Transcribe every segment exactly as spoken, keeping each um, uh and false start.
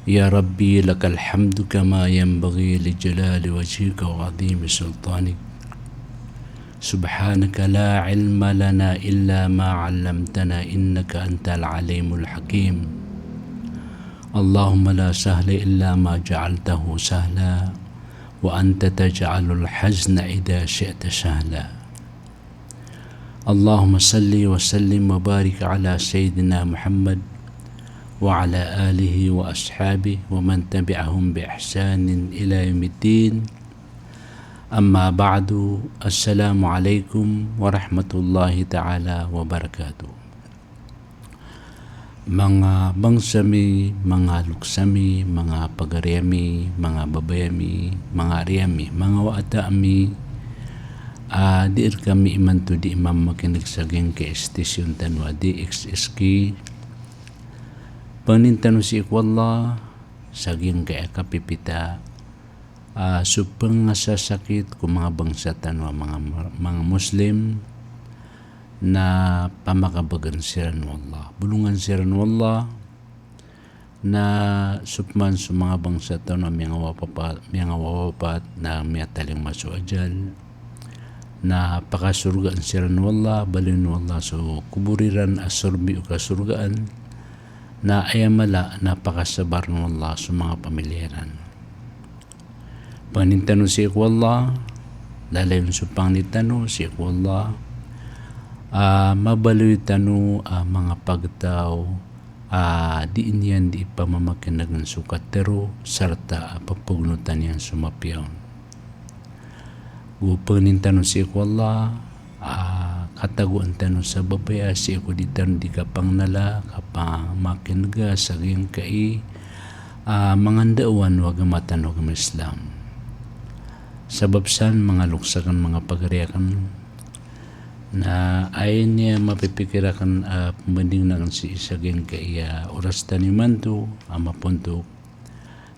يا ربي لك الحمد كما ينبغي لجلال وجهك وعظيم سلطانك. سبحانك لا علم لنا إلا ما علمتنا إنك أنت العليم الحكيم. اللهم لا سهل إلا ما جعلته سهلا وأنت تجعل الحزن إذا شئت سهلا. اللهم صل وسلم وبارك على سيدنا محمد وعلى آله وأصحابه ومن تبعهم بإحسان إلى يوم الدين. أما بعد، السلام عليكم ورحمة الله تعالى وبركاته. Manga bangsa mi, manga loks ami, manga pagari ami, manga babay ami, manga ari ami, manga wata ami, a di rkami imanto di mamakineg sa giyangkai a station tano a D X S K. Pangnin tano sii ko Allah sa giyangkai a kapipita a so pngasasakit ko manga bangsa tano a manga, manga Muslim, na pamakabagn siran o Allah, bolongan siran o Allah, na so pman so manga bangsa tano a miyangawawafat, miyangawawafat, na miyatalingoma so ajal, na pakasorgaan siran o Allah, baloyn o Allah so kobor iran a sorbi o kasorgaan, na aya mala na pakasabarn o Allah so manga pamilya iran. Pangnin tano sii ko Allah, lalayon so pangnin tano sii ko Allah, a mabaloy tano a manga pagtaw a di niyan di ipamamakinegn so katharo, sarta a pphagonotan iyan so mapiya on. Go pangnin tano sii ko Allah, a katagoan tano sa babaya sii ko di tano di kapangnala, kapamakinega sa giyangkai a manga ndaowan o agama tano a agama Islam. Sabap san, manga loks akn, manga pagari akn, na aya niyan mapipikir akn a pmbandingan akn sii sa giyangkai a oras tano imanto a mapontok,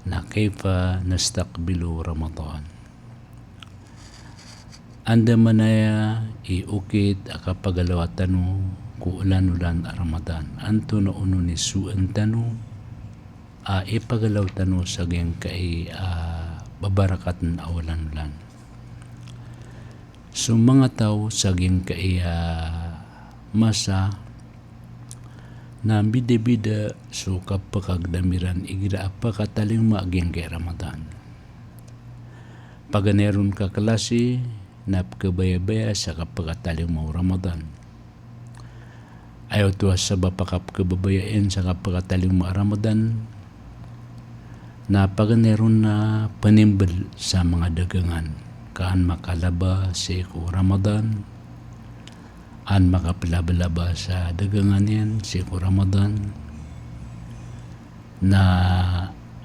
na kaifa nastaqbilu Ramadan. Andamanaya i okit a kapagalawa tano ko olan-olan a Ramadan. Antonaa onon i soan tano a ipagalaw tano sa giyangkai a babarakatn a olan-olan. So manga taw sa giyangkai a masa na mbidabida so kapakagdam iran igira a pakatalingoma a giyangkai a Ramadan. Paganay ron ka klasi na pkhabayabaya sa kapakatalingoma o Ramadan. Aya oto a sabap a kapkhababayaan sa kapakatalingoma a Ramadan na paganay ron na panimbl sa manga dagangan, ka an makalaba sii ko Ramadan, an makaplablaba sa dagangan iyan sii ko Ramadan, na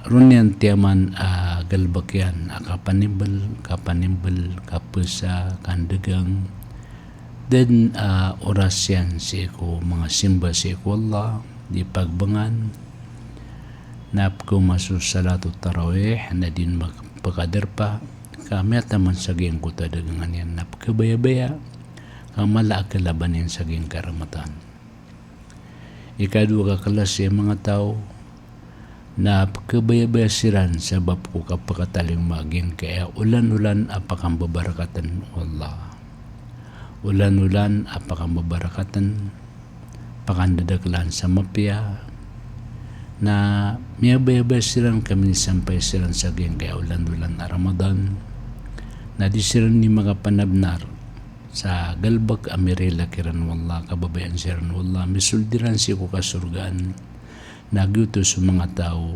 ron iyan tiyaman a galbk iyan a kapanimbl, kapanimbl, kapasa, kandagang, dn a oras iyan sii ko manga simba sii ko Allah, di pagbangan, na pkhaoma so salat o tarawih, na di makapkadarpa, ka miyataman sa giyangkoto a dagangan iyan na pkhabayabaya, ka mala a kalaban iyan sa giyangkai a Ramadan. Ikadowa ka klasi a manga taw na pkhabayabaya siran sabap ko kapakatalingoma a giyangkai a olan-olan a pakambabarakatn o Allah. Olan-olan a pakambabarakatn, pakandadaklan sa mapiya, na miyabayabaya siran ka minisampay siran sa giyangkai a olan-olan a Ramadan, na di siran di makapanabnar sa galbk a mirila kiran o Allah, kababayaan siran o Allah, misold iran sii ko kasorgaan, na giyoto so manga taw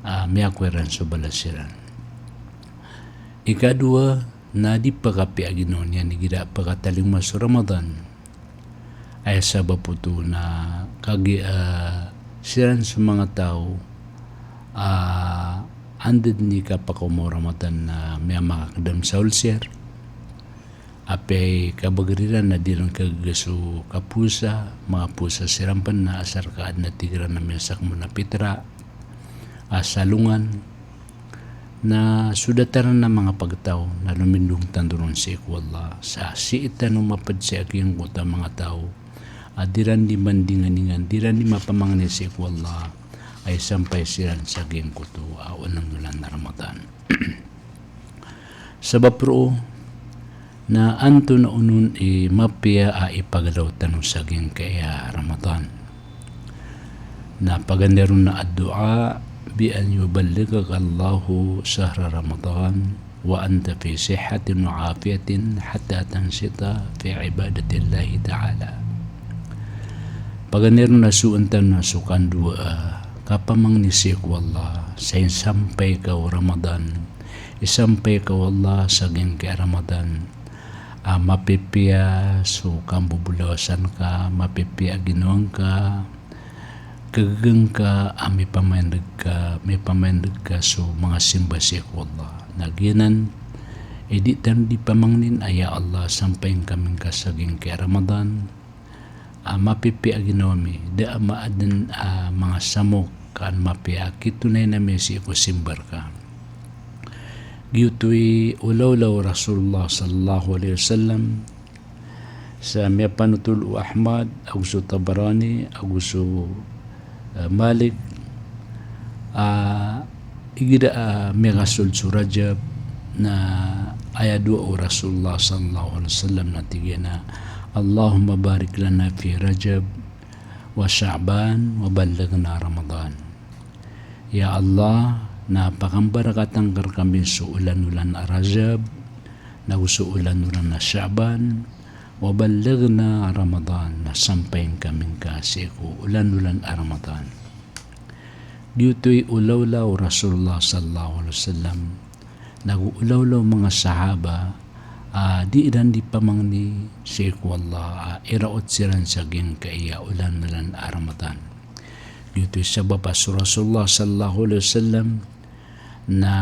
a miyakowa iran so balas iran. Ikadowa, na di pakapiya a ginawa niyan igira a pakatalingoma so Ramadan. Aya sabap oto na kagiya, ah, siran so manga taw a, ah, anda dn i kapakaoma o Ramadan na miyamakakdam sa ulcer. Apiya i kabagr iran na di ran kagaga so kapowasa, makapowasa siran pn na asar ka adn a tig iran a miyasakmon a pitra a salongan. Na so datar a manga pagtaw na lomindong tano ron sii ko Allah. Sa sii tano mapd sii a giyangkoto a manga taw a di ran di mandinganingan, di ran di mapamangni sii ko Allah, a isampay siran sa giyangkoto a olan-olan a Ramadan. Sabap roo na antonaa onon i mapiya a ipagalaw tano sa giyangkaya Ramadan. Na paganay ron na addu'a bi an yuballighaka Allahu shahra Ramadan wa anta fi sihhatin wa afiyatin hatta tanshita fi ibadatillahi ta'ala. Paganay ron na so antonaa so kandoa, kapamangni sii ko Allah sa isampay ka o Ramadan, isampay ka o Allah sa giyangkaya Ramadan a mapipiya so kambobolawasan ka, mapipiya a ginawang ka, kagagang ka a mipamayandg ka, mipamayandg ka so manga simba sii ko Allah. Na giyanan i di tano di pamangnin a ya Allah, sampayn kami ngka sa giyangkaya Ramadan a mapipiya a ginawa mi, da a maaden a manga samok ka an mapiya a kitonayn ami sii ko simba rka. Giyoto i olaola o Rasulullah sallallahu alaihi wasallam, sa miyapanotol o Ahmad, ago so Tabarani, ago so, eh, Malik, a igira a miyasold so Rajab, na aya doa o Rasulullah sallallahu alaihi wasallam na tig iyan a, "Allahumma barik lana fi Rajab wa Sha'ban wa ballighna Ramadan." Ya Allah, na pakambarakatan ka rkami so olan-olan a Rajab, nago so olan-olan a Sha'ban, wa ballighna Ramadan, na sampayn kami ngka sii ko olan-olan a Ramadan. Giyoto i olaola o Rasulullah sallallahu alaihi wasallam, nago olaola o manga sahaba a di iran di pamangni sii ko Allah a iraot siran sa giyangkaya olan-olan a Ramadan. Giyoto i sabap a so Rasulullah sallallahu alaihi wasallam na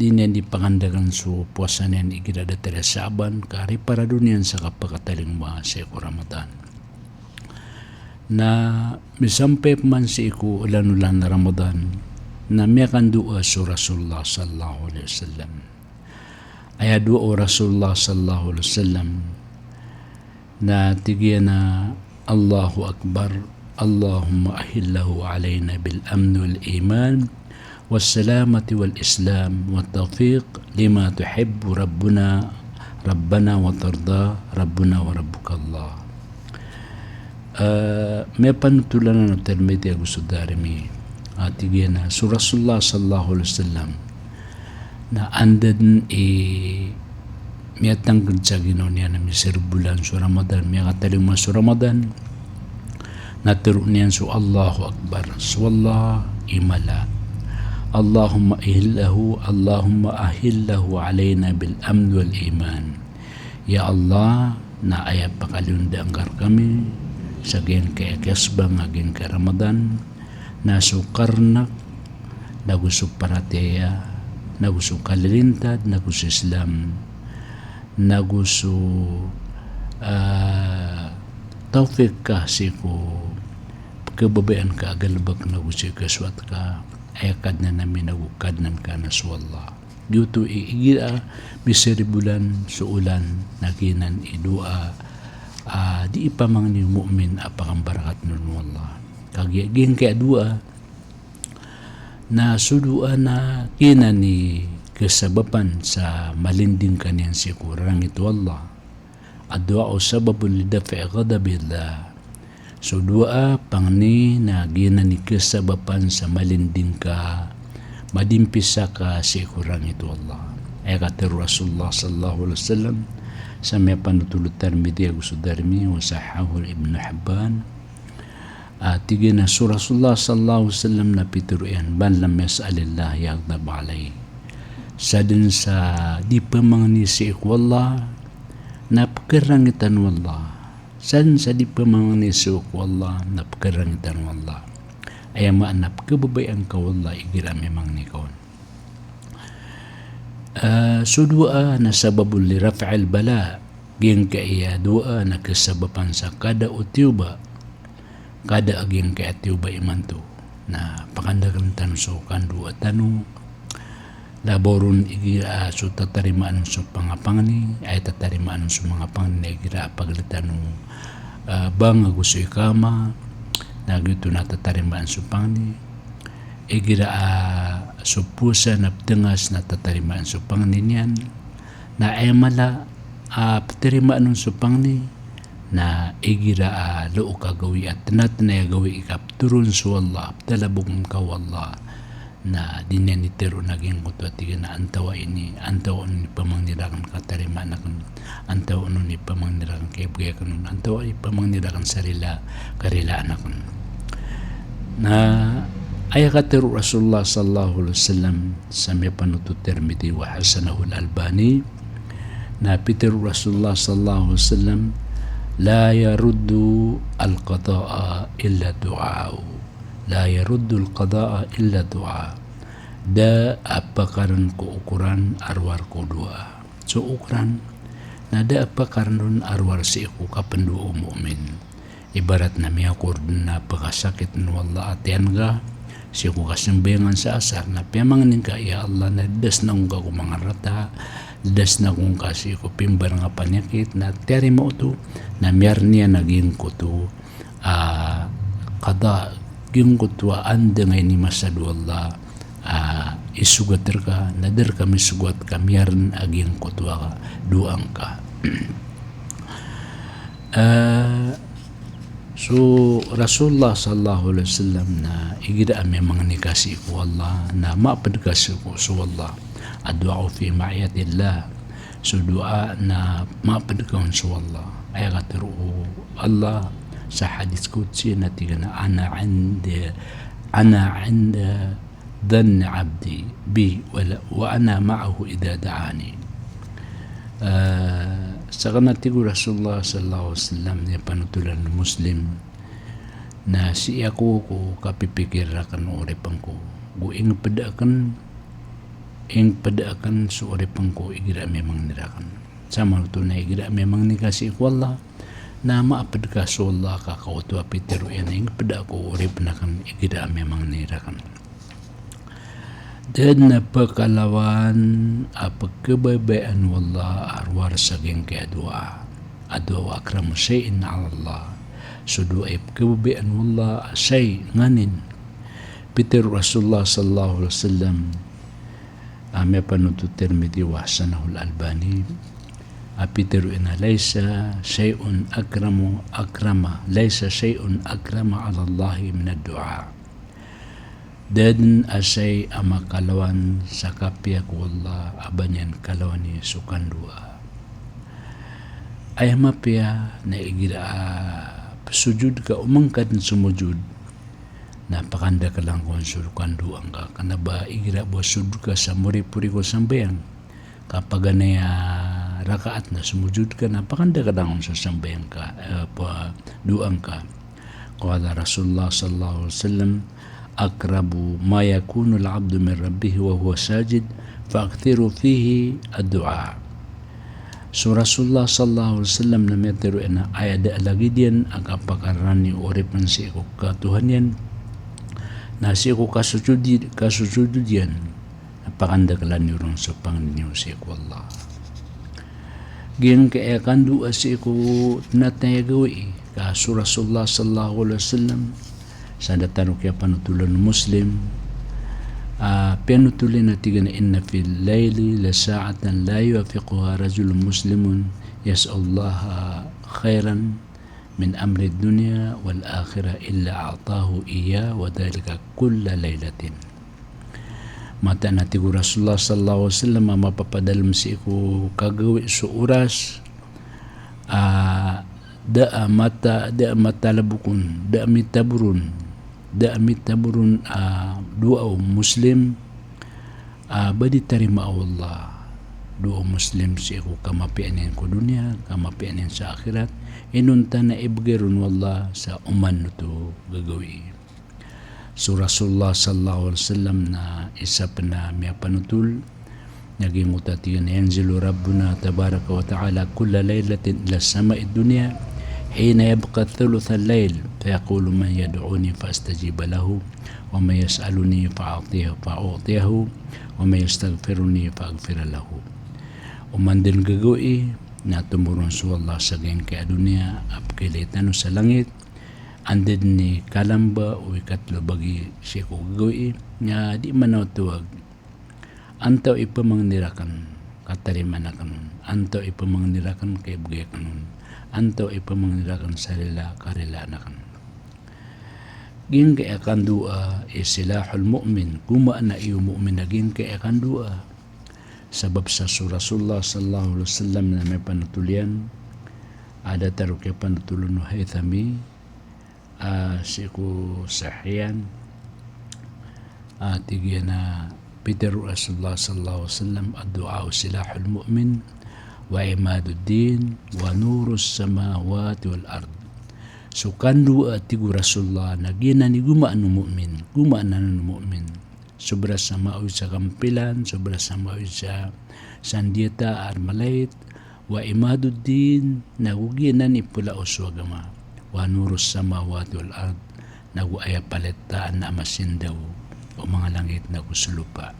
di niyan di pangandakn so powasa niyan igira datar a Sha'ban, ka riparado niyan sa kapakatalingoma sii ko Ramadan. Na misampay pman sii ko olan-olan a Ramadan, na miyakandoa so Rasulullah sallallahu alaihi wasallam. Aya doa o Rasulullah sallallahu alaihi wasallam, na tig iyan a, "Allahu Akbar, Allahumma ahillahu alaina bil amn wal iman, was salamati wal islam, wat tawfiq lima tuhibbu Rabbuna, Rabbana wa tarda, Rabbuna wa Rabbukallah." Eh, miyapanotol anan o Tirmidhi ago so Darimi. A tig iyan a so Rasulullah sallallahu alaihi wasallam na anda dn i miyatangkd sa ginawa niyan a misaribolan so Ramadan, miyakatalingoma so Ramadan, na tharoon iyan so Allahu Akbar, so Allah i mala. Allahumma ahillahu, Allahumma ahillahu alaina bil amn wal iman. Ya Allah, na aya pakaliyoon dn ka rkami sa giyangkaya kiyasbang a giyangkaya Ramadan, na so karnak, nago so paratiyaya, nago so kalilintad, nago so Islam, nago so, ah, tawfiq ka sii ko pkhababayaan ka a galbk, nago sii ko kasowat ka, aya Kadnan ami nago Kadnan ka na so Allah. Giyoto i igira a misaribolan so olan na giyanan i doa a di ipamangni o mu'min a pakambarakatn on o Allah. Kagiya giyangkaya doa na so doa na giyanan i kasabapan sa malinding ka niyan sii ko rarangit o Allah. Ad-du'a'u sababun li daf'i ghadabillah. So doa, pangni, na giyanan i kasabapan sa malinding ka, madimpisa ka sii ko rarangit o Allah. Aya katharo o Rasulullah sallallahu alaihi wasallam, sa miyapanotol o Tirmidhi ago so Darimi, wa sahhahahu Ibn Hibban. A tig iyan a so Rasulullah sallallahu alaihi wasallam na pitharo iyan, "Man lam yas'alillah yaghdab alayh." Sadn sa di pamangni sii ko Allah, na pkharangitan o Allah. Sadn sa di pamangni sii ko Allah, na pkharangitan o Allah. Aya maana na pkhababayaan ka o Allah igira a mimangni ka on. Ah, so doa na sababun li raf'il bala. Giyangkaya doa na kasabapan sa kada o tiyoba. Kada a giyangkaya tiyoba imanto. Na pakandakn tano so kandoa tano. Labaw ron igira a so tatarimaan so pangapangni, aya tatarimaan so manga pangni na igira a pagltan o, ah, bang ago so ikama, na giyoto na tatarimaan so pangni. igira a so powasa na ptngas na tatarimaan so pangni niyan, na aya mala a ptarimaan on so pangni na igira a loo ka gawii a tnatnay a gawii ka ptharoon so Allah, pthalabok ngka o Allah, na di niyan itharo na giyangkoto a tig iyan a antawaa ini, antawaa on i pamangni rakn ka tarimaan akn, antawaa on i pamangni rakn ka ibgay akn on, antawaa i pamangni rakn sa rila ka rilaan akn. Na aya katharo o Rasulullah sallallahu alaihi wasallam sa miyapanothol o Tirmidhi wa hasanahu al-Albani, na pitharo o Rasulullah sallallahu alaihi wasallam, "La yaruddu al-qada'a illa du'a." La yaruddu al-qada'a illa du'a. Da a pkarn ko okoran a rowar ko doa. So okoran na da a pkarn on a rowar sii ko kapndoa o mu'min. Ibarat na miyakor dn a pkasakitn o Allah a tiyan ka, sii ko kasambayangan sa asar, na piyamangni ngka, "Ya Allah, na das na ngka ko manga rata, das na ngka sii ko pimbar nga panyakit," na tiyarima oto, na miyarn iyan a giyangkoto a qada, giyangkoto a anda nga inimasad o Allah a isogat rka, na da rka misogat ka miyarn a giyangkoto a doa ngka. Eh, so Rasulullah sallallahu alaihi wasallam na igira a miyamangni ka sii ko Allah, na mapd ka sii ko so Allah. Ad-du'a fi ma'iyatillah. So doa na mapd ka on so Allah. Aya katharo o Allah sa hadith qudsi na tig iyan a, "Ana 'inda, ana 'inda dhanni 'abdi bi, wa la, wa ana ma'ahu idha da'ani." Eh, sakn a tig o Rasulullah sallallahu alaihi wasallam, miyapanothol o Muslim, na sii ako ko kapipikir rakn o oripn ko. Go ingpd akn, ingpd akn so oripn ko igira a miyamangni rakn. Sa maoto na igira a miyamangni ka sii ko Allah, na mapd ka so Allah ka kaoto a pitharo iyan a ingpd ako o oripn akn igira a miyamangni rakn. Da dn a pkalawan a pkhababayaan o Allah a rowar sa giyangkai a doa. Ad-du'a akramu shay'in 'ala Allah. So doa i pkhababayaan o Allah a shay nganin. Pitharo o Rasulullah sallallahu alaihi wasallam, a miyapanothol o Tirmidhi wa hasanahu al-Albani, a pitharo iyan a, "Laysa shay'un akramu, akrama, laysa shay'un akrama 'ala Allahi min ad-du'a." Da dn a shay a makalawan sa kapiya ko Allah a ba niyan kalawani so kandoa. Aya mapiya na igira a psojod ka, oman ka dn somojod, na pakandaklan ka on so kandoa ngka. Kna ba igira bo a sojod ka sa moripori ko sambayang, ka paganay a rakaat na somojod ka, na pakandaklan ka on so sambayang ka, eh, pa doa ngka. Qala Rasulullah sallallahu alaihi wasallam, "Aqrabu ma yakunul 'abdu min rabbihi wa huwa sajid, fa akthiru fihi ad-du'a." So Rasulullah sallallahu alaihi wasallam na miyatharo iyan a aya da a lagid iyan a kapakarani o oripn sii ko katohan iyan na sii ko kasosodi, kasosodi iyan, na pakandaklan iyo ron so pangni iyo sii ko Allah. Giyangkai a kandoa sii ko tnatnay a gawii, ka so Rasulullah sallallahu alaihi wasallam, sa da tano kiyapanothol o Muslim, a piyanothol iyan a tig iyan a, "Inna fil layli la sa'atan la yuwafiquha rajulun muslimun yas'alullaha khairan min amri dunya wal akhirah illa a'tahu iyyah wa dhalika kulla laylatin." Mataan a tig o Rasulullah sallallahu alaihi wasallam a mapapadalm sii ko kagawii so oras a da a mata, da a matalabok on, da a mitabor on, da a mitabor on a doa o Muslim a ba di tarimaa o Allah, doa o Muslim sii ko kamapiya niyan ko doniya, kamapiya niyan sa akhirat, inonta na ibgay ron o Allah sa oman oto gagawii. So Rasulullah sallallahu alaihi wasallam na isa pn a miyapanothol, na giyangkoto a tig iyan a, "Yanzilu Rabbuna tabaraka wa ta'ala kulla laylatin ila sama'id dunya, hina yabqa thuluthal layl, fa yaqulu man yad'uni fa astajiba lahu, wa man yas'aluni fa a'tiyahu, fa u'tiyahu, wa man yastaghfiruni fa aghfira lahu." Oman dn gagawii, na tomoron so Allah sa giyangkai a doniya a pkhailay tano sa langit, Anda dn i kalamba o ikatlo bagi sii ko gagawii, na di manawtawag. Antaa i pamangni rakn ka tarimaan akn on, antaa i pamangni rakn ka ibgay akn on, antaa i pamangni rakn sa rila ka rilaan akn. Giyangkai a kandoa i silahul mu'min, gomaan a iyo mu'min a giyangkai a kandoa. Sabap sa so Rasulullah sallallahu alaihi wasallam na miyapanotol iyan a datar o kiyapanotol on o Haythami, a sii ko sahih iyan, a tig iyan a pitharo o Rasulullah sallallahu alaihi wasallam, "Ad-du'a'u silahul mu'min, wa imaduddin, wa nurus samawati wal ard." So kandoa, tig o Rasulullah, na giyanan i gomaan o mu'min, gomaan anan o mu'min. Sobra sa maoy sa kampilan, sobra sa maoy sa sandiyata a armalait, wa imaduddin, nago giyanan i polaos o agama, wa nurus samawati wal ard, nago aya palitaan a masindaw o manga langit nago so lopa.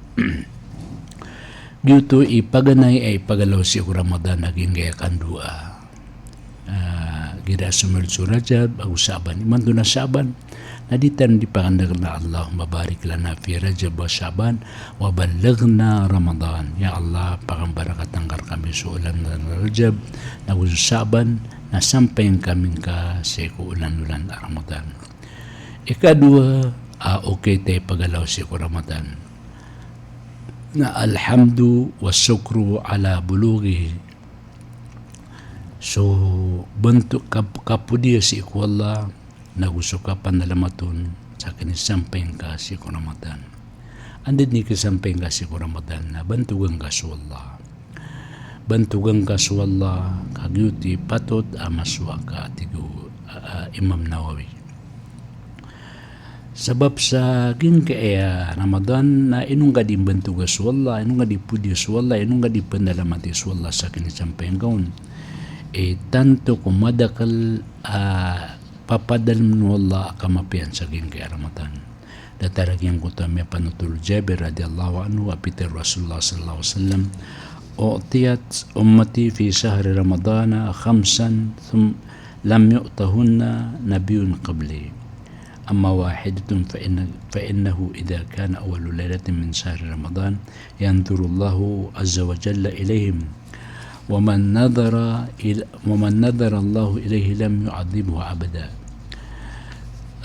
Giyoto i paganay a ipagalaw sii ko Ramadan a giyangkai a kandoa. Ah, igira somiyold so Rajab ago Sha'ban. Imanto na Sha'ban, na di tano di pakandakla, Allahumma barik lana fi Rajab wa Sha'ban wa ballighna Ramadan. Ya Allah, pakambarakatan ka rkami so olan a Rajab nago so Sha'ban, na sampayi ngka ami ngka sii ko olan-olan a Ramadan. Ikadowa a okit a ipagalaw sii ko Ramadan na alhamdu wa shukru ala bulughihi. So bantogan ka, kapodiya sii ko Allah, nago so kapanalamat on sa kinisampay ngka sii ko Ramadan. Anda dn i kisampay ngka sii ko Ramadan na bantogan ka so Allah. Bantogan ka so Allah, ka giyoto i patot a masowa ka, tig o, a, a, Imam Nawawi. Sabap sa giyangkai a Ramadan na ino ngka di mbantoga so Allah, ino ngka di podiya so Allah, ino ngka di panalamati so Allah sa kinisampay ngka on. Eh, tanto ko madakl a papadalmn o Allah a kamapiya sa giyangkai a Ramadan. Datar a giyangkoto a miyapanotol o Jabir radiyallahu anhu a pitharo o Rasulullah sallallahu alaihi wasallam, "U'tiyat ummati fi shahri Ramadana khamsan thum-, lam yu'tahunna nabiyyun qabli. Amma wahidatun fa inna, fa innahu idha kana awwalu laylatin min shahri Ramadan, yanzurullahu azza wa jalla ilaihim. Wa man nadhara il-, wa man nadhara Allahu ilaihi lam yu'adhibhu abada."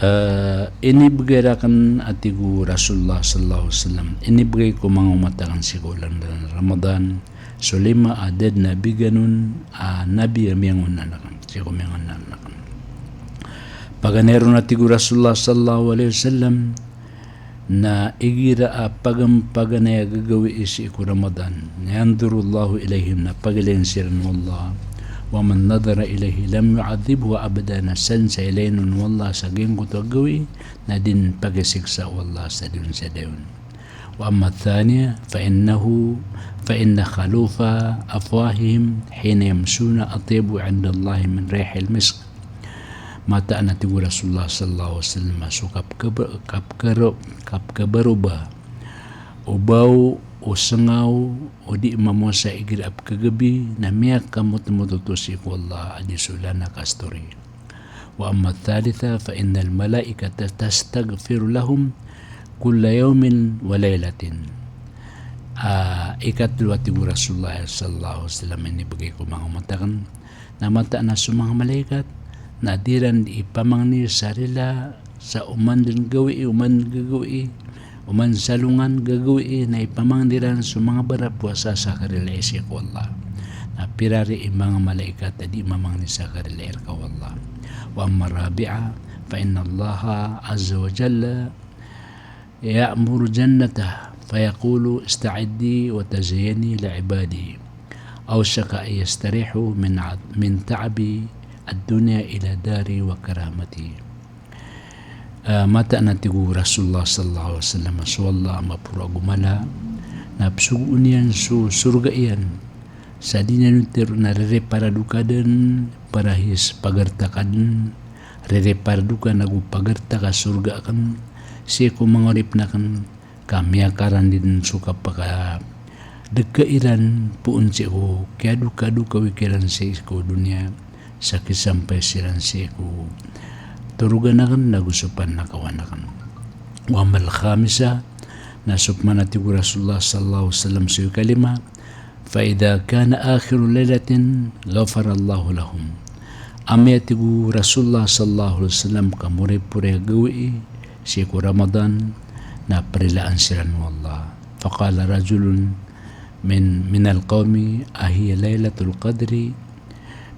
Eh, inibgay rakn, a tig o Rasulullah sallallahu alaihi wasallam, inibgay ko manga omat akn sii ko olan a Ramadan so lima a da dn a bigan on a nabi a miyangonan rakn, sii ko miyangonan rakn. Paganay ron, a tig o Rasulullah sallallahu alaihi wasallam, na igira a pagampaganay a gagawii sii ko Ramadan, na yanzurullahu ilaihim, na pagilayn siran o Allah. Wa man nadhara ilaihi lam yu'adhibhu abada, na san sa ilayn on o Allah sa giyangkoto a gagawii, na di dn pakisiksa o Allah sa dayon sa dayon. Wa amma thaniya, fa innahu, fa inna khalufa afwahihim hina yamshuna atyabu indallahi min rihil misk. Mataan, a tig o Rasulullah sallallahu alaihi wasallam, so kapkaba-, kapkaro-, kapkabaroba o baw o sngaw o di mamowasa igira a pkagabi na miyakamotmot oto sii ko Allah a di so olan a kasturi. Wa amma thalitha fa innal malaikata tastaghfiru lahum kulla yawmin wa laylatin. Ah, ikatlo, a tig o Rasulullah sallallahu alaihi wasallam, inibgay ko manga omat akn, na mataan a so manga malaikat na di ran di ipamangni sa rila sa oman dn gawii, oman gagawii, oman salongan gagawii, na ipamangni ran so manga barapowasa sa karilai sii ko Allah. Na pira ri i manga malaikat a di mamangni sa karilai rka o Allah. Wa amma rabi'a, fa inna Allaha azza wa jalla ya'muru jannatahu, fa yaqulu, "Ista'iddi wa tazayyani li ibadi." Awshaka an yastarihu min a-, min ta'abi ad-dunya ila dari wa karamati. Ah, mataan, a tig o Rasulullah sallallahu alaihi wasallam, so Allah a maporo ago mala, na psogoon iyan so sorga iyan sa di niyan on tharoon a ririparado ka dn, parahis pagarta ka dn, ririparado ka nago pagarta ka sorga akn sii ko manga oripn akn, ka miyakaran dn so kapakadka iran poon sii ko kiyadokadokawi kiran sii ko doniya, sa kisampay siran sii ko torogan aken, nago so panakawan aken. Wa ammal khamisa, na so pman a tig o Rasulullah sallallahu alaihi wasallam so ikalima, fa idha kana akhiru lailatin ghafarallahu lahum. Amay a tig o Rasulullah sallallahu alaihi wasallam ka moripori a gawii sii ko Ramadan, na prilaan siran o Allah. Faqala rajulun min, minal qawmi, ahiya lailatul qadri?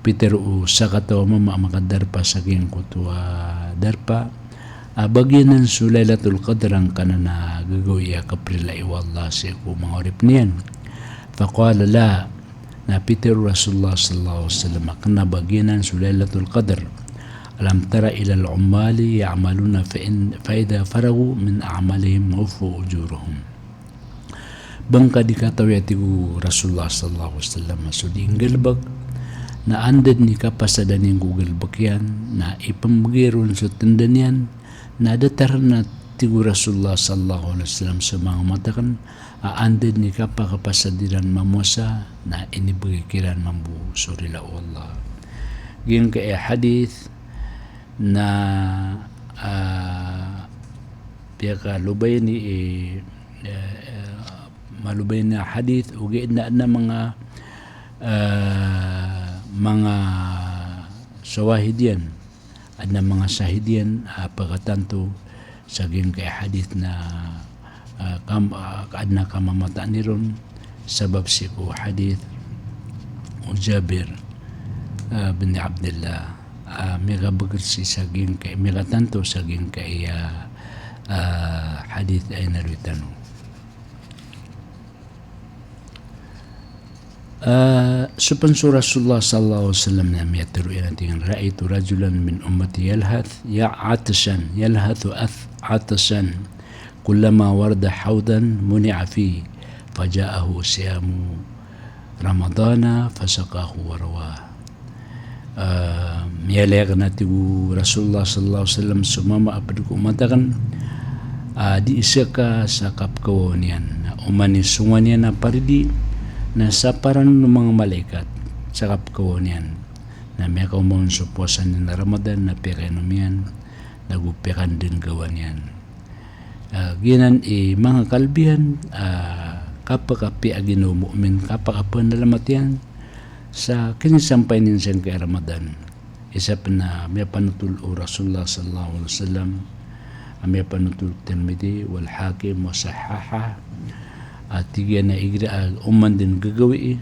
Pitero o sakataw a mama a makadarpa sa giyangkoto a darpa, a ba giyanan so Lailatul Qadr angkanan a gagawii a kaprilai o Allah sii ko manga oripn iyan. Faqala la, na pitero o Rasulullah sallallahu alaihi wasallam a kna ba giyanan so Lailatul Qadr. Alam tara ilal ummali ya'maluna fa in, fa idha faragu min a'malihim uwaffa ujurahum. Ba ngka di katawi, a tig o Rasulullah sallallahu alaihi wasallam, a so dii nggalbk, na anda dn i kapasadan iyan ko galbk iyan, na ipmbgay ron so tnda niyan, na datar na, tig o Rasulullah sallallahu alaihi wasallam, so manga omat akn, a anda dn i kapakapasad iran mamowasa, na inibgay kiran mambo so rila o Allah. Giyangkai a hadith na, ah, piyakalobayan i, eh, eh, malobayan a hadith, ogaid na adn a manga, eh, manga shawahid iyan, adn a manga shahid iyan, ah, pkatanto sa giyangkai a hadith na, ah, kam-, ah, adn a kamamataan iron, sabap sii ko hadith o Jabir, ah, bin Abdillah. Ah, miyakabagr sii sa giyangkai, miyakatanto sa giyangkai a, ah, hadith a inaloy tano. Ah, so pn so Rasulullah sallallahu alaihi wasallam na miyatero iyan a tig iyan, "Ra'aitu rajulan min ummati yalhath, ya 'atashan, yalhathu ath-, 'atashan, kullama warada hawdan muni'a fihi, faja'ahu siyamu Ramadana fasaqahu wa rawah." Ah, miyalay akn, a tig o Rasulullah sallallahu alaihi wasallam, so mama a pd ko omat akn, ah, dii ska sa kapkawaw niyan. Na oman i songowan iyan a paridi, na saparan o manga malaikat sa kapkawaw niyan. Na miyakaoma on so powasa niyan a Ramadan, na piyakainom iyan, nago piyakandnggawan iyan. Ah, giyanan i manga kalbiyan, ah, kapakapiya a ginawa o mu'min, kapakapandalamat iyan sa kinisampay niyan sangkai a Ramadan. Isa pn a miyapanotol o Rasulullah sallallahu alaihi wasallam, a miyapanotol o Tirmidhi wal Hakim wa sahhahah, a tig iyan a igira a oman dn gagawii,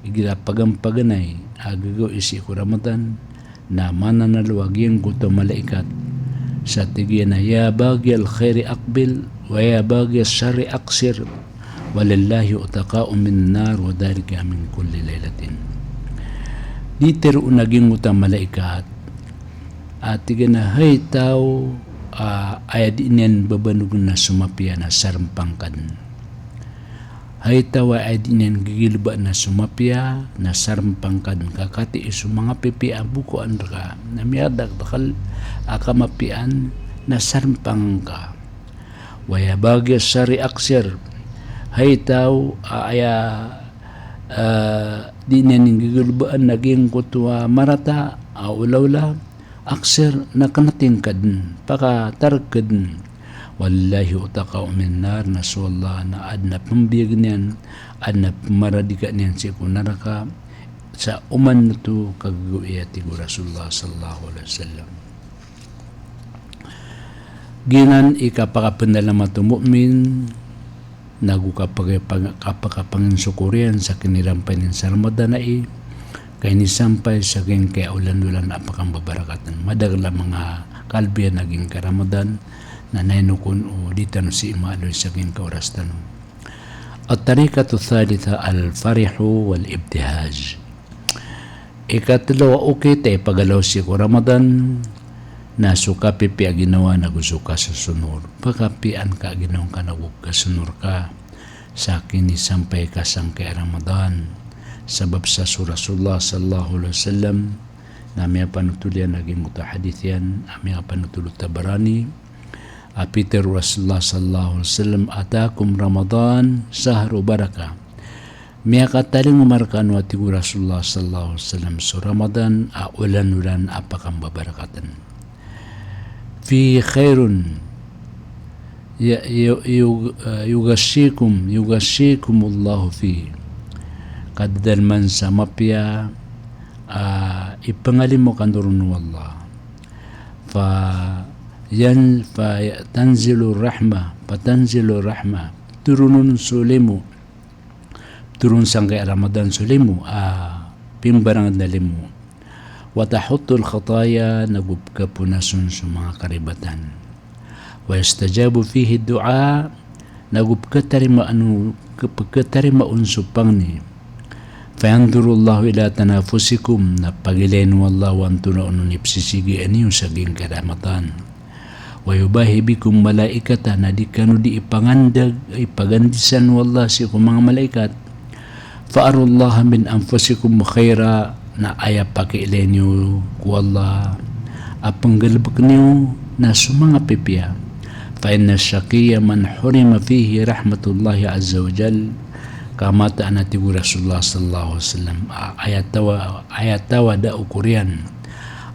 igira pagampaganay a gagawii sii ko Ramadan, na mananalo a giyangkoto a malaikat sa tig iyan a, "Ya baghiyal khairi aqbil, wa ya baghiyas sharri aqsir, wa lillahi utaqa'u min nar, wa dhalika min kulli lailatin." Dii tero on a giyangkoto a malaikat, a tig iyan a, "Hay taw a aya dii niyan babanogn a so mapiya na sarmpang ka dn. Hay taw a aya dii niyan ggilbaan a so mapiya na sarmpang ka dn, ka katii so manga pipiya a bokoan rka, na miyadakdakl a kamapiyaan na sarmpang ka. Wa ya baghiyas sharri aqsir. Hay taw a aya, ah, dii niyan ggilbaan a giyangkoto a marata a olaola, aqsir, na knating ka dn, pakatarg ka dn. Wa lillahi utaqa'u min nar, na so Allah na adn a pmbiyag iyan, adn a pmaradika niyan sii ko naraka sa oman oto kagagawii," a tig o Rasulullah sallallahu alaihi wasallam. Giyanan i kapakapndalamat o mu'min, nago kapakapang-, kapakapanginsokor iyan sa kinirampay niyan sa Ramadan ai, ka inisampay sa giyangkai a olan-olan a pakambabarakatn. Madakl a manga kalbiyan a giyangkai a Ramadan, na nainokon o di tano sii maaloy sa giyangkai a oras tano. At-tariqatu thalitha al-farihu wal-ibtihaj. Ikatlo a okit a ipagalaw sii ko Ramadan na so kapipiya a ginawa nago so kasosonor. Pakapiyaan ka a ginawa ngka nago kasonor ka sa kinisampay ka sangkai a Ramadan. Sabap sa so Rasulullah sallallahu alaihi wasallam na miyapanotol iyan a giyangkoto a hadith iyan a miyapanotol o Tabarani, a pitharo o Rasulullah sallallahu alaihi wasallam, "Atakum Ramadan, shahru barakah." Miyakatalingoma rkano, a tig o Rasulullah sallallahu alaihi wasallam, so Ramadan a olan-olan a pakambabarakatn. fihi khairun, ya, yu-, yu-, ah, yughashikum, yughashikumullahu fihi. Kadadalman sa mapiya, ah, ipangalimo kano ron o Allah. Fa yan-, fa tanzilu rahmah, fa tanzilu rahmah. Toron on so limo. Toron sangkai a Ramadan so limo, ah, pimbarang a limo. Wa tahuttul khataya, nago pkhaponas on so manga karibatan. Wa yustajabu fihi du'a, nago pkhatarima ano, pkhatarima on so pangni. Fa yanzurullahu ila tanafusikum, na pagilayn o Allah o antonaa on i psisigian iyo sa giyangkai a Ramadan. Wa yubahi bikum malaikatah, na di kano di ipangandag, ipagandisan o Allah sii ko manga malaikat. Fa arullaha min anfusikum khaira, na aya pakiilay niyo ko Allah a pnggalbk niyo na so manga pipiya. Fa inna shaqiyya man hurima fihi rahmatullahi azza wa jal. Ka mataan a tig o Rasulullah sallallahu alaihi wasallam, a-, aya tawa-, aya tawada o koriyan.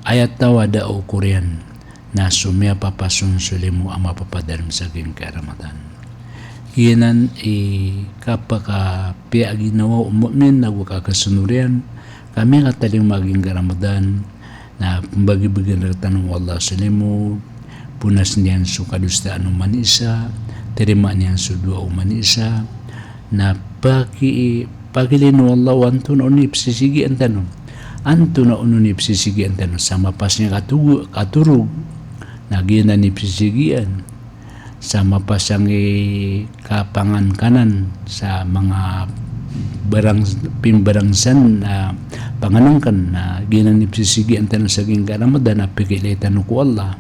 Aya tawada o koriyan. Na so miyapapas on so limo a mapapadalm sa giyangkai a Ramadan. Giyanan i kapakapiya a ginawa o mu'min ago kakasonor iyan, ka miyakatalingoma giyangkai a Ramadan, na pmbagibagian rktano o Allah so limo, ponasn iyan so kadosaan o oman i isa, tarimaan iyan so doa o oman i isa, na paki-, pagilayn o Allah o antonaa on i psisigian tano. Antonaa on i psisigian tano, sa mapasang i katogo-, katorog, na giyanan i psisigian. Sa mapasang i kapangankanan, sa manga barang, pimbarangsan, ah, panganangkan, na giyanan i psisigian tano sa giyangkai a Ramadan, na pakiilay tano ko Allah.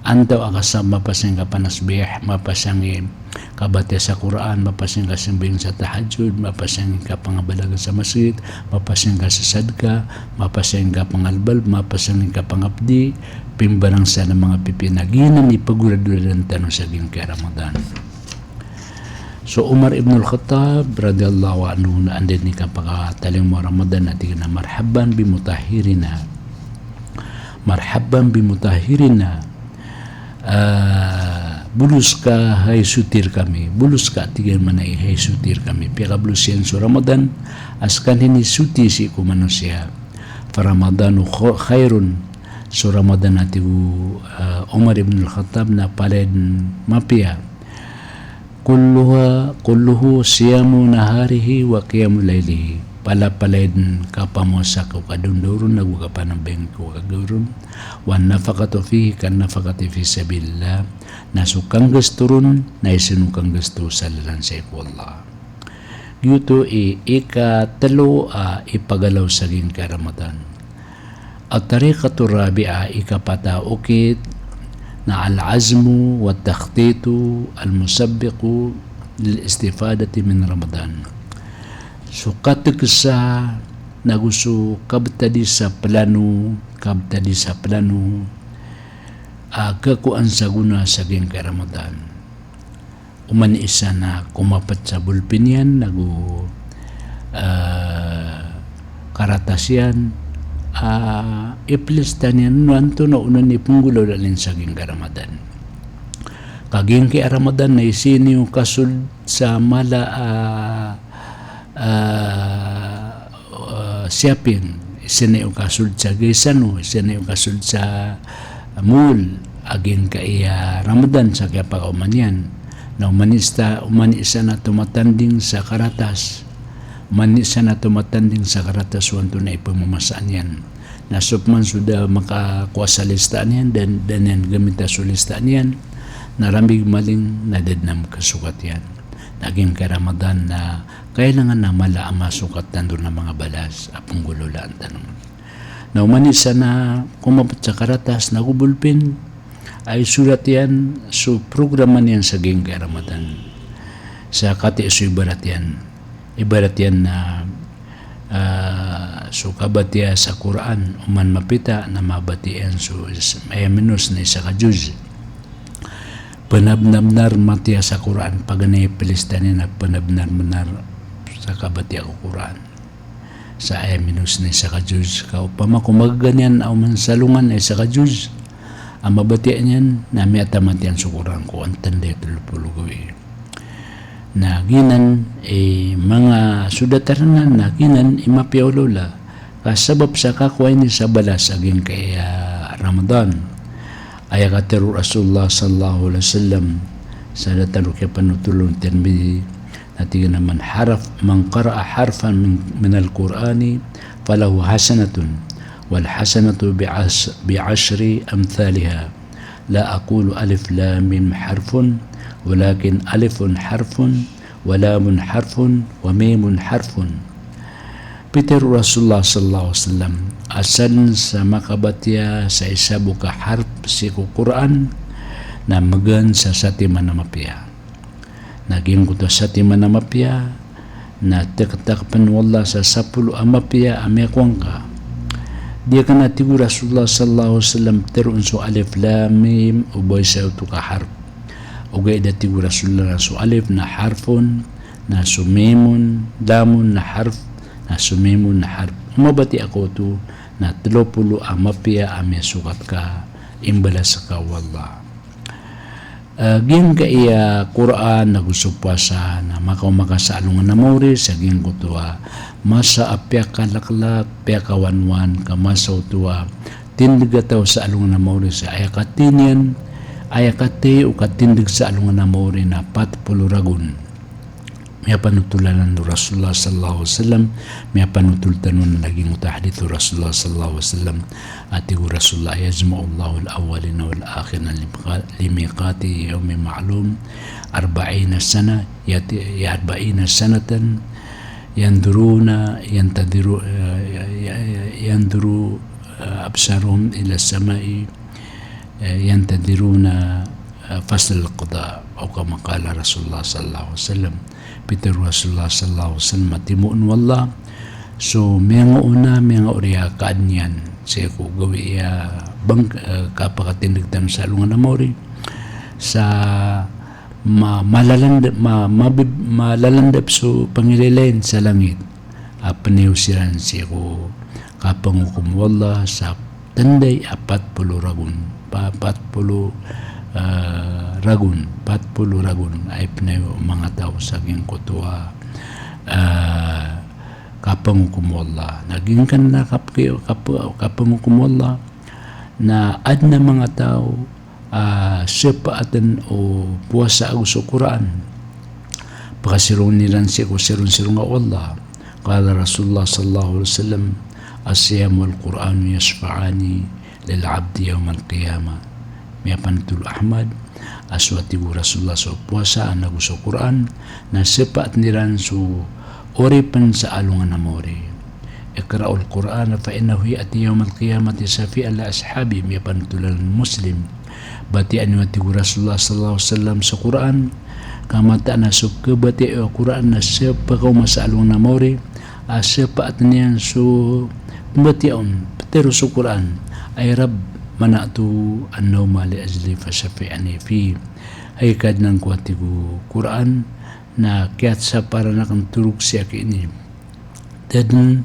Antaa ka sa mapasang i kapanasbih, mapasang i kabatiya sa Qur'an, mapasang i kasambayang sa tahajjud, mapasang i kapangabalaga sa masgit, mapasang i kasasadka, mapasang i kapangalbal, mapasang i kapangapdi, pimbarangsan a manga pipiya na giyanan i pagoradoradan tano sa giyangkai a Ramadan. So Umar ibn al-Khattab radhiyallahu anhu na anda dn i kapakatalingoma o Ramadan na tig iyan a, "Marhabban bi mutahhirina. Marhabban bi mutahhirina." Ah, bolos ka hay soti rkami. Bolos ka, tig iyan, mana i hay soti rkami. Piyakabolos iyan so Ramadan a skaniyan i soti sii ko manosiya. Fa Ramadanu kha-, khairun. So Ramadan a tig o, ah, Umar ibn al-Khattab na palaya dn mapiya. Kulluha, kulluhu siyamu naharihi wa qiyamu laylihi. Palapalaya dn kapamowasa ko kadaondaw ron ago kapanambayang ko kagaw ron. Wan nafaqatu fihi kan nafaqati fi sabilillah. Na so kanggasto ron na isa o kanggasto sa lalan sii ko Allah. Giyoto i ikatlo a ipagalaw sa giyangkai a Ramadan. At-tariqatu rabi'ah, ikapat a okit, na al-azmu wa takhtitu al-musabbiqu lil istifadati min Ramadan. So katekesa, nago so kabtadi sa plano, kabtadi sa plano, a, kakowa sa gona sa giyangkai a Ramadan. Oman i isa na komapt sa bolpen iyan, nago, ah, karatas iyan, ah, iplista niyan o antonaa onon i pnggolawlaan iyan sa giyangkai a Ramadan. Ka giyangkai a Ramadan na isa niyo kasold sa mala a, ah, ah, shopping, isa niyo kasold sa Gaisano, isa niyo kasold sa mall, a giyangkai a Ramadan sa kiyapakaoma niyan. Na oman i isa, oman i isa na tomatanding sa karatas. Oman i isa na tomatanding sa karatas o antonaa i pmamamasaan iyan. Na so pman so da makakowa sa listaan iyan, da, da niyan gamita so listaan iyan, na rambig maling na da dn a makasokat iyan. Na giyangkai a Ramadan na kailangan a mala a masokat tano ron a manga balas a pnggolawlaan tano. Na oman i isa na komapt sa karatas nago bolpen, a isorat iyan so programa niyan sa giyangkai a Ramadan. Sa katii so ibarat iyan. Ibarat iyan na, ah, so kabatiya sa Qur'an, oman mapita na mabatiya iyan so is-, aya minos na isa ka juz. Pnabnar-bnar matiya sa Qur'an, paganay plista niyan na pnabnar-bnar sa kabatiya ko Qur'an. Sa aya minos na isa ka juz, ka opama ko magaga niyan a oman sa alongan a isa ka juz, a mabatiya niyan na miyatamat iyan so Qur'an ko antaa dn i tlo polo gawii. Na giyanan i manga so datar anan na giyanan i mapiya olaola ka sabap sa kakowa ini sa balas a giyangkaya Ramadan. Aya katharo o Rasulullah sallallahu alaihi wasallam sa datar o kiyapanotol o Tirmidhi, na tig iyan a, "Man harf-, man qara'a harfan min, minal Qur'ani falahu hasanatun, wal hasanatu bi ash-, bi ashri amthaliha. La aqulu alif lam mim harfun, walakin alifun harfun, wa lamun harfun, wa mimun harfun." Pitharo o Rasulullah sallallahu alaihi wasallam a sadn sa makabatiya sa isa bo ka harf sii ko Qur'an na mgan sa satiman a mapiya. Na giyangkoto a satiman a mapiya na taktakpn o Allah sa sapolo a mapiya a miyakowa ngka. Di akn, a tig o Rasulullah sallallahu alaihi wasallam, tharoon so alif lam mim o ba isa oto ka harf. Ogaid a tig o Rasulullah na so alif na harfun, na so mimun, lamun na harf, na so mimun na harf. O mabatiya ka oto na tlo polo a mapiya a miyasokat ka, imbalas ka o Allah. Eh, giyangkaya Qur'an ago so powasa na makaoma ka sa alongan a maori sa giyangkoto a masa a piyakalaklak, piyakawanwan, ka masa oto a tindg a taw sa alongan a maori sa aya kathay niyan, aya kathay o katindg sa alongan a maori na pat polo ragon. Miyapanotol anan o Rasulullah sallallahu alaihi wasallam, miyapanotol tano na lagid oto a hadith o Rasulullah sallallahu alaihi wasallam. A tig o Rasulullah, "Yajma'u Allahu al-awwalina wal-akhirina limiqa-, limiqati yawmin ma'lum, arba'ina sana, yati-, ya arba'ina sanatan, yanduruna, yantadiru, eh, ya-, ya-, ya-, yanduru, eh, absaruhum ila samai, eh, yantadiruna, eh, fasl al-qada," aw kama qala Rasulullah sallallahu alaihi wasallam. Pitharo o Rasulullah sallallahu alaihi wasallam a timoon o Allah so miyangaona, miyangaori a kaadn iyan sii ko gawii a bang-, eh, kapakatindg tano sa alongan a maori sa ma-, malalandap, ma-, mabib-, malalandap so pangilaylayin sa langit a pnayaw siran sii ko kapangokom o Allah sa tnday a pat polo ragon, pa-, pat polo, eh, ragon, pat polo ragon a ipnayaw o manga taw sa giyangkoto a, eh, kapangokom o Allah. Na giyangkanan a kap-, kap-, kapangokom o Allah na adn a manga taw a sapaatn o powasa ago so Qur'an. Pakasirongi ran sii ko sirong-sirong o Allah. Qala Rasulullah sallallahu alaihi wasallam, "As-siyam wal Qur'an yashfa'ani lil abdi yawmal qiyamah." Miyapanotol o Ahmad a so, a tig o Rasulullah, so powasa ago so Qur'an na sapaatn iran so oripn sa alongan a maori. "Iqra'ul Qur'ana fa innahu ya'ti yawmal qiyamati shafi'an li ashabi." Miyapanotol o Muslim. Batiya niyo, a tig o Rasulullah sallallahu alaihi wasallam, so Qur'an, ka mataan a so kabatiya o Qur'an na sapakaoma sa alongan a maori a sapaatn iyan so pmbatiya on. Pitharo so Qur'an, "Ay Rabb, mana'tu an-nawma li ajli fashaffi'ni fih." Hay Kadnan ko, a tig o Qur'an, na kiyatsapa ran akn torog sii aki ini. Da dn,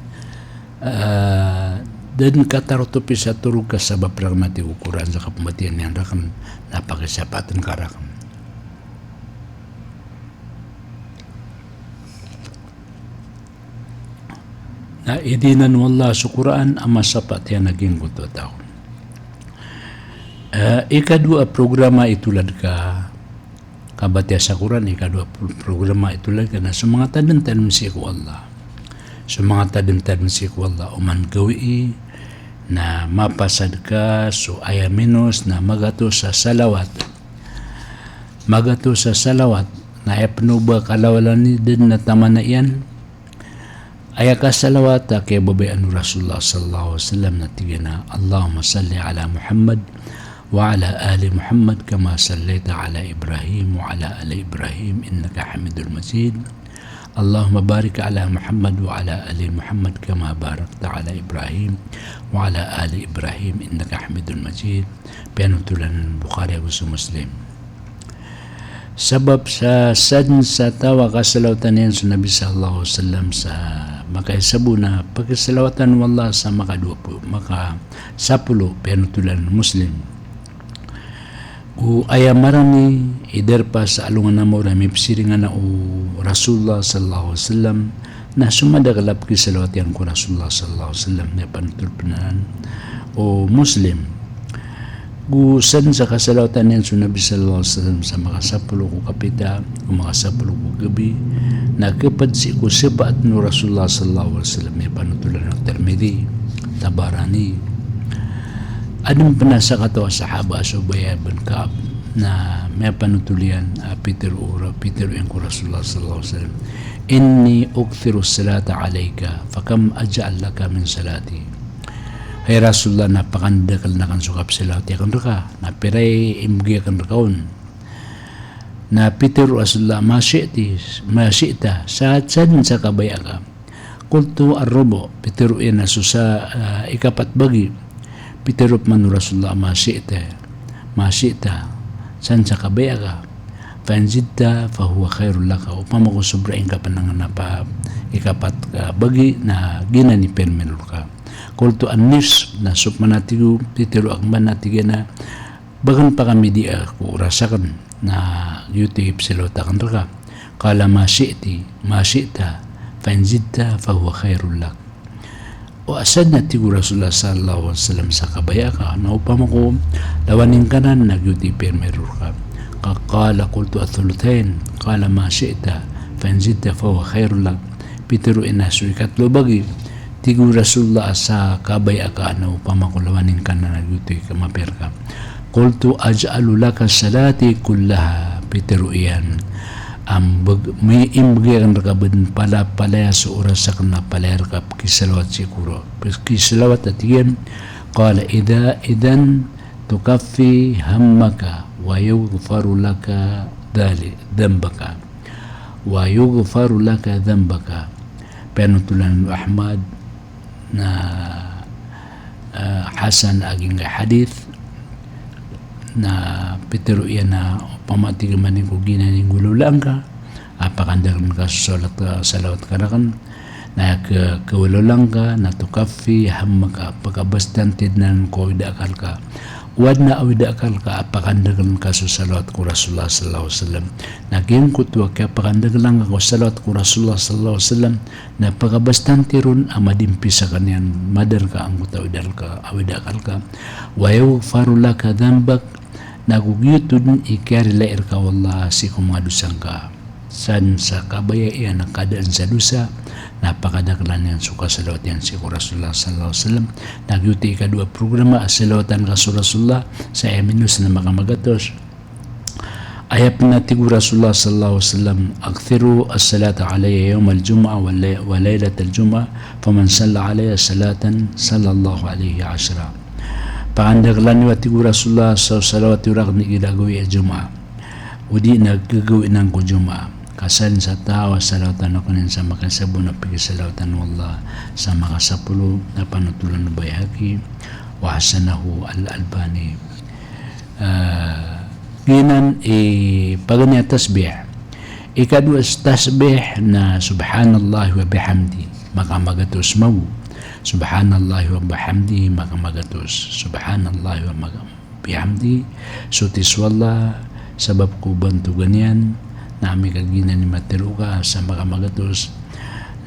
eh, da dn katarotop sa torog ka sabap rakn, a tig o Qur'an, sa kapmbatiya niyan rakn, na pakisapaatn ka rakn. Na idinan o Allah so Qur'an a masapaat iyan a giyangkoto a taw. Eh, ikadowa a programa a itolad ka, kabatiya sa Qur'an, ikadowa a pro-, programa a itolad ka na so manga tadm-tadm sii ko Allah. So manga tadm-tadm sii ko Allah, oman gawii na mapasad ka so aya minos na magatos a salawat. Magatos a salawat, na aya pn o ba kalawalan i da dn a tamana iyan. Aya kasalawat a kiyababayaan o Rasulullah sallallahu alaihi wasallam na tig iyan a, "Allahumma salli ala Muhammad wa ala ali Muhammad kama sallaita ala Ibrahim wa ala ali Ibrahim innaka Hamidul Majid. Allahumma barik ala Muhammad wa ala ali Muhammad kama barakta ala Ibrahim wa ala ali Ibrahim innaka Hamidul Majid." Piyanotolan o Bukhari ago so Muslim. Sabap sa sadn sa taw a kasalawatan iyan so Nabi sallallahu alaihi wasallam sa makaisa bo na pakisalawatan o Allah sa makadowa polo, makasapolo, piyanotolan o Muslim. O aya marani i darpa sa alongan a mawri a mipsiringan o Rasulullah sallallahu alaihi wasallam, na so madakl a pkisalawat iyan ko Rasulullah sallallahu alaihi wasallam, na panothol pn anan o Muslim. Go san sa kasalawatan iyan so Nabi sallallahu alaihi wasallam sa makasapolo ko kapita, o makasapolo ko gabi, na khapd sii ko sapaat o Rasulullah sallallahu alaihi wasallam, na panothol anan o Tirmidhi, Tabarani. Adn pn a sakataw a sahaba a so Ubay bin Ka'b, na miyapanothol iyan a pitharo, pitharo iyan ko Rasulullah sallallahu alaihi wasallam, "Inni ukthiru salata alayka, fakam aj'al laka min salati." Hay Rasulullah, na pakandakl akn so kapsalawat akn rka, na pira i mbgay akn rka on. Na pitharo o Rasulullah, "Ma shi'ti, ma shi'ta, sa, san sa kabaya ka." Qultu ar-rubu', pitharo iyan a so sa, ah, ikapat bagi. Pitharo pman o Rasulullah, "Ma shi'ta, ma shi'ta, san sa kabaya ka. Fa in zidta fa huwa khairul laka." Opama ko sobra ingka pn anan a pa ikapat, ah, bagi, na giyanan i pirmi rka. Qultu an-nisf, na so pman a tig o, pitharo akn pman a tig iyan a ba akn pakamidi ko oras akn, na giyoto i psalawat akn rka. Qala ma shi'ti, ma shi'ta, fa in zidta fa huwa khairul lak. O san a tig o Rasulullah sallallahu alaihi wasallam sa kabaya ka, na opama ko lawan ingka anan, na giyoto i pirmi rka. Qa-, qala qultu ath-thuluthayn, qala ma shi'ta, fa in zidta fa huwa khairul lak. Pitharo iyan a so ikatlo bagi. Tig o Rasulullah a sa kabaya ka na opama ko lawan ingka anan, na giyoto i kamapiya rka. Qultu aj'alu laka salati kullaha. Pitharo iyan a mbg-, mi-, imbgay akn rka bn palapalaya so oras akn a palaya rka pkisalawat sii ko ra-, pkisalawat a tig iyan. Qala idha, idhan tukaffi hammaka wa yughfaru laka dhali-, dhanbaka. Wa yughfaru laka dhanbaka. Piyanothol anan o Ahmad, na, ah, hasan a giyangkai a hadith, na pitharo iyan a opama tig iyan a giyanan i nggolawlaa ngka a pakandakl ka so salawat, salawat ka rakn, na kha-, khawalawlaa ngka, na tukaffi hammaka, pkabastan ti dn anan ko awida a akal ka. O adn a awida a akal ka a pakandakl ka so salawat ko Rasulullah sallallahu alaihi wasallam. Na giyangkoto a kiyapakandakl angka ko salawat ko Rasulullah sallallahu alaihi wasallam, na pkabastan ti ron a madimpis akn iyan, madar ka angkoto a awida a akal ka, awida a akal ka. Wa yughfaru laka dhanbak, na go giyoto dn i kiyarilai rka o Allah sii ko manga dosa ngka. San sa kabaya iyan a kadaan sa dosa, na pakadaklan iyan so kasalawat iyan sii ko Rasulullah sallallahu alaihi wasallam. Na giyoto i ikadowa a programa a salawatan ka so Rasulullah, sa aya minos na makamagatos. Aya pn a tig o Rasulullah sallallahu alaihi wasallam, "Akthiru as-salata alayya yawmal jumu'ah wa lay-, wa laylatal jumu'ah, faman salla alayya salatan sallallahu alayhi ashra." Pakandaklan iyo, a tig o Rasulullah, so salawat iyo rakn igira gawii a Jumaah. O di na gagawii anan ko Jumaah. Ka san sa taw a salawatan ako niyan sa makasabon a pikisalawatan o Allah sa makasapolo, na panotolan o Baihaqi, wa hasanahu al-Albani. Ah, giyanan i paganay a tasbih. Ikadowa a tasbih na subhanallahi wa bihamdi, makamagatos mambo. Subhanallahi wa bihamdi, makamagatos. Subhanallahi wa maga-, bihamdi, soti so Allah, sabap ko bantogan iyan, na amay ka giyanan i matero ka sa makamagatos,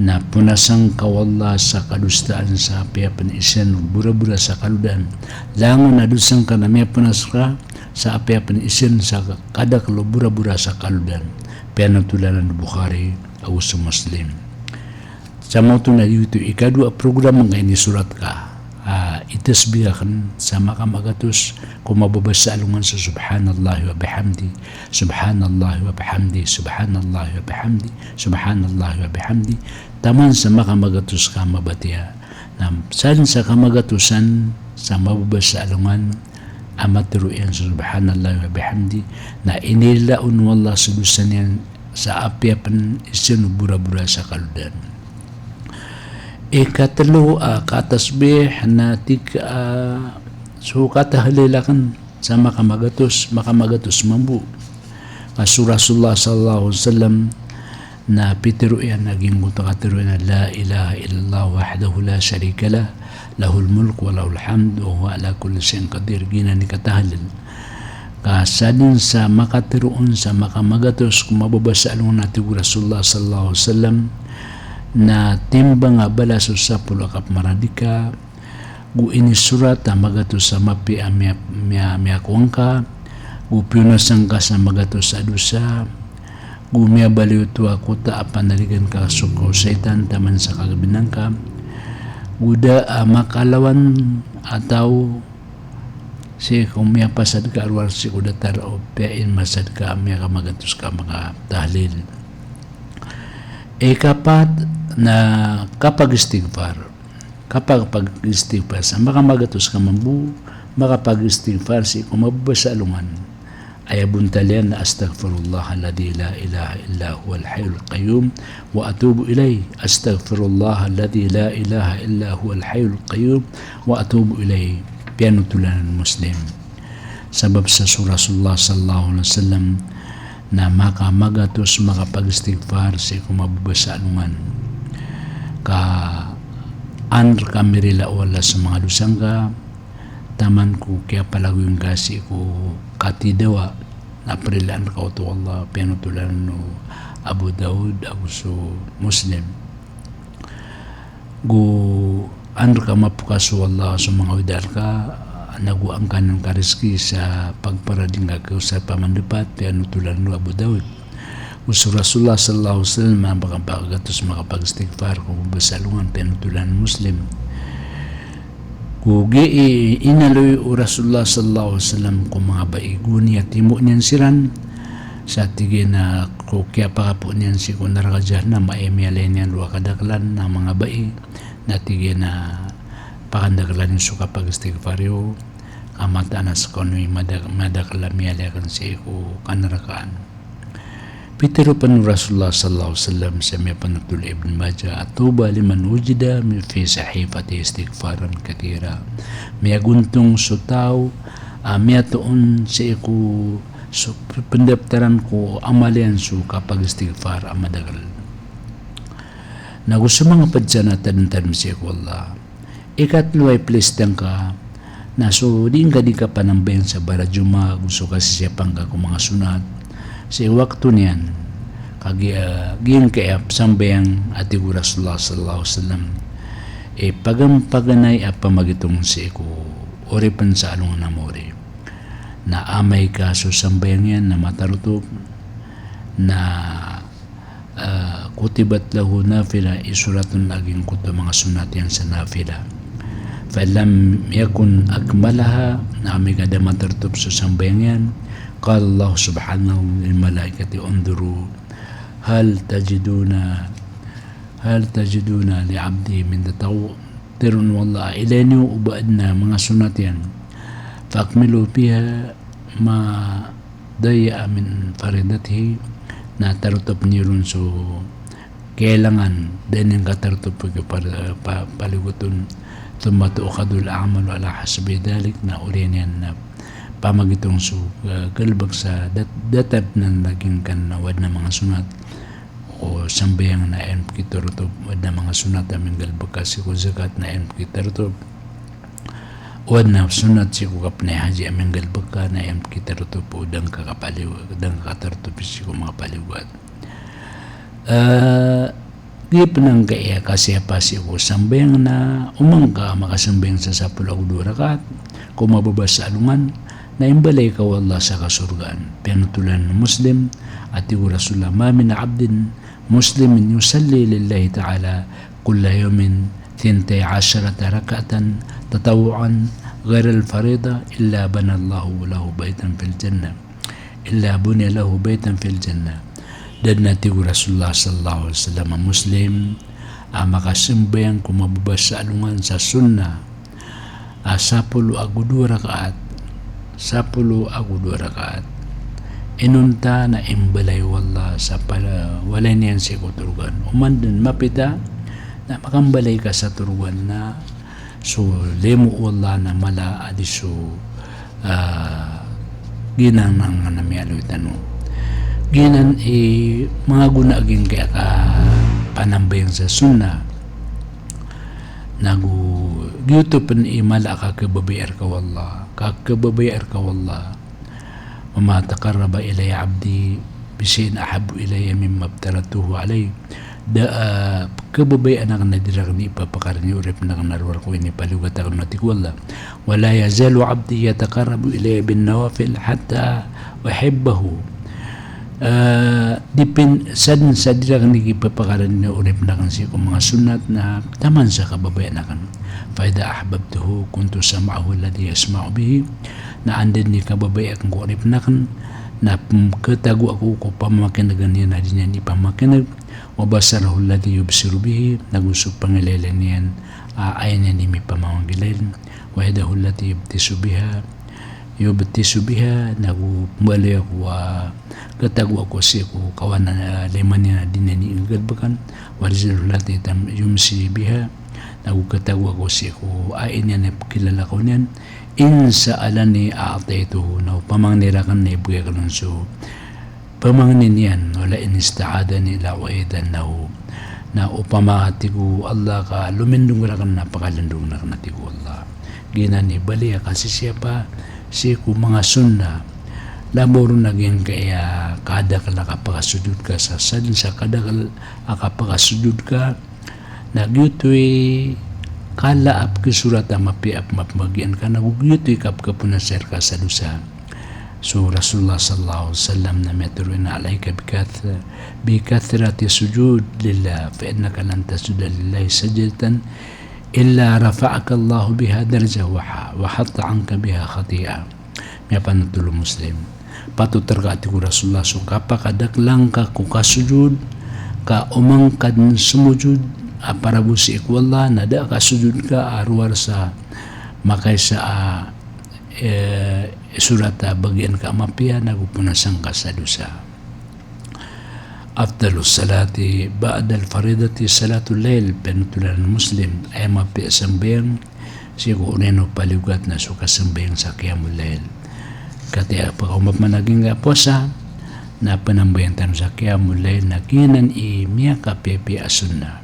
na ponasa ngka o Allah sa kadosaan sa apiya pn isiran o borabora sa kalodan. Langon a dosa ngka na miyaponas ka sa apiya pn isiran sa kadakl o borabora sa kalodan. Piyanotolan o Bukhari ago so Muslim. Sa maoto na giyoto i ikadowa a programa ngka a inisorat ka. Ah, itasbih akn sa makamagatos ko mababasa alongan so subhanallahi wa bihamdi, subhanallahi wa bihamdi, subhanallahi wa bihamdi, subhanallahi wa bihamdi. Taman sa makamagatos ka mabatiya. Na san sa kamagatosan sa mababasa alongan a matero iyan so subhanallahi wa bihamdi, na inilao on o Allah so dosa niyan sa apiya pn isiran o borabora sa kalodan. Ikatlo a katasbih na tig a so katahlil akn sa makamagatos, makamagatos mambo. Ka so Rasulullah sallallahu alaihi wasallam na pitero iyan a giyangkoto a katero iyan a la ilaha illallah wahdahu la sharika lah, lahul mulku wa lahul hamd wa huwa ala kulli shay'in qadir. Giyanan i katahlil. Ka sadn sa makatharo on sa makamagatos ko mababa sa alongan a tig o Rasulullah sallallahu alaihi wasallam na timbang a balas o sapolo a kapmaradika, go inisorat a magatos a mapiya a miya, miya, miyakowa ngka, go piyonasan ka sa magatos a dosa, go miyabaloy oto a kota a panarigan ka so, ko shaitan taman sa kagabinang ka, go da a makalawan a taw sii ko miyapasad ka a rowar sii ko datar o piya inmasad ka a miyakamagatos ka a makatahlil. Ikapat na kapagistighfar. Kapag, pag-istighfar sa makamagatos ka mambo, makapagistighfar sii ko mababa sa alongan. Aya bontal iyan na, "Astaghfirullahal ladzi la ilaha illa huwal hayyul qayyum wa atubu ilaih. Astaghfirullahal ladzi la ilaha illa huwal hayyul qayyum wa atubu ilaih." Piyanotolan o Muslim. Sabap sa so Rasulullah sallallahu alaihi wasallam na makamagatos makapagistighfar sii ko mababa sa alongan. Ka an rka mirila o Allah so manga dosa ngka, taman ko kiyapalagoy ngka sii ko katidawa, na prilaan rka oto o Allah, piyanotolan o Abu Daud, ago so Muslim. Go an rka mapokas o Allah so manga awida rka, na go angkanan ka rizki sa pagparading ka ko sa pamandapat, piyanotolan o Abu Daud. Go so Rasulullah sallallahu alaihi wasallam a makapagatos makapagistighfar ko mababa sa alongan, piyanotolan o Muslim. Go gii inaloy o Rasulullah sallallahu alaihi wasallam ko manga bai, go niyatimo niyan siran, sa tig iyan a ko kiyapakapo niyan sii ko naraka jahannam a aya miyalay niyan roo a kadaklan a manga bai, na tig iyan a pakandaklani so kapagistighfar iyo, ka mataan a skano i madak-, madakl a miyalay akn sii ko kanarakaan. Pitharo pn o Rasulullah sallallahu alaihi wasallam sa miyapanothol o Ibn Majah a, "Tuba liman wujida min fi sahifatihi istighfaran kathira." Miyagontong so taw a miyatoon sii ko so p-, pndaptaran ko amal iyan so kapagistighfar a madakl. Na go so manga pd sa na tadmtadm sii ko Allah. Ikatlo a i-please tangka na so di ngka di kapanambayang sa barajumaah, go so kasisiyapa ngka ko manga sonat sii wakto niyan. Ka gii, ah, giyangkaya sambayang a tig o Rasulullah sallallahu alaihi wasallam, ipagampaganay a pamagitong sii ko oripn sa alongan a maori. Na amay ka so sambayang iyan na matarotop, na ah, kutibat lahu nafila, isorat on a giyangkoto a manga sonat iyan sa nafila. Fa in lam yakun akmalaha, na amay ka da matarotop so sambayang iyan, qala Allah subhanahu lil malaikati, "Unzuru hal tajiduna, hal tajiduna li abdi min tatawwu." Tharoon o Allah a ilay niyo o ba adn a manga sonat iyan. Fa akmilu fiha ma dayya'a min faridatihi, na tarotop niyo ron so kailangan, da niyan katarotop ko par-, pa-, paligot on, thumma tu'khadul a'malu ala hasbi dhalik, na oriyan iyan na pamagitong so, eh, galbk sa dat-, datar dn a lagid angkanan a o adn a manga sonat, o sambayang na aya pkitarotop, o adn a manga sonat a minggalbk ka sii ko zakat na aya pkitarotop. O adn a sonat sii ko kapnay haji a minggalbk ka na aya pkitarotop o da ngka kapaliw-, da ngka katarotop sii ko manga paliyogat. Eh, giya pn angkaya kasiyapa sii ko sambayang na oman ka makasambayang sa sapolo ago dowa rakaat ko mababa sa alongan, na imbalay ka o Allah sa kasorgaan. Piyanotolan o Muslim a tig o Rasulullah, "Ma min abdin muslimin yusalli lillahi ta'ala kulla yawmin thintai asharata rak'atan tatawwu'an ghairal faridah illa bana Allahu lahu baytan fil jannah. Illa buniya lahu baytan fil jannah." Da dn a tig o Rasulullah sallallahu alaihi wasallam a Muslim a makasambayang ko mababa sa alongan sa sunnah a sapolo ago dowa rakaat, sapolo ago dowa rakaat, inonta na imbalay o Allah sa pala-, walay niyan sii ko torogan. Oman dn mapita na makambalay ka sa torogan na so limo o Allah na mala a di so, ah, giyanan a miyaaloy tano. Giyanan i manga gona a giyangkaya kapanambayang sa sunnah. Nago giyoto pn i mala a kakhababaya rka o Allah, kakhababaya rka o Allah. Wa ma taqarraba ilayya abdi bi shay'in ahabba ilayya mimma iftaradtuhu alayh. Da a, ah, kababayaan akn na di rakn ipapakarani o oripn akn a rowar ko inipaliyogat akn on, a tig o Allah. Wa la yazalu abdi yataqarrabu ilayya bin nawafil hatta uhibbahu. Ah, di pn, sadn sa di rakn ipapakarani o oripn akn sii ko manga sunnat na taman sa kababayaan akn. Fa idha ahbabtuhu kuntu sam'ahu alladhi yasma'u bihi. Na anda dn i kababaya akn ko oripn akn, na pm-, khatago ako ko pamakin'gan iyan a di niyan ipamakin'g, wa basarahu alladhi yubsiru bihi, nago so pangilaylay niyan a ain iyan i mipamangilay, wa yadahu allati yubtishu biha, yubtishu biha, nago pmbaloy ako a khatago ako sii ko kawanan, ah, lima niyan a di niyan iigalbkan, wa rijlahu allati tam-, yumshi biha, nago khatago ako sii ko ain iyan i pkhilalakaw niyan, in sa'alani a'taytuhu, na opama ngni rakn na ibgay akn on so pamangni niyan, wa la in ista'adhani la u'idhannahu. Na opama, a tig o Allah, ka lomindong rakn na pakalindongn akn, a tig o Allah. Giyanan i bali a kasisiyapa sii ko manga sunnah. Labaw ron a giyangkaya kadakl a kapakasujud ka sa sadn sa kadakl a kapakasujud ka, na giyoto i kala a pkisorat a mapiya a pmapmbagian ka, nago giyoto i kapkhapoon sa rka sa dosa. So Rasulullah sallallahu alaihi wasallam na miyatharo iyan a, "Alaika bi kath-, bi kathrati sujud lillah, fa innaka lan tasjuda lillahi sajdatan illa rafa'aka Allahu biha darajah wa ha-, wa hatta anka biha khati'ah." Miyapanotol o Muslim. Patot rka, a tig o Rasulullah, so kapakadakl angka ko kasujud, ka oman ka dn somojud a para bo sii ko Allah, na da a kasujud ka a rowar sa makaisa a, eh, sorat a bagian ka a mapiya, nago ponasan ka sa dosa. Afdalus salati ba'dal faridati salatul layl, panotolan o Muslim, aya mapiya a sambayang sii ko oriyan o paliyogat na so kasambayang sa qiyamul layl. Katii a pakaoma pman a giyangkaya powasa, na panambayang tano sa qiyamul layl, na giyanan i miyakapiyapiya a sunnah.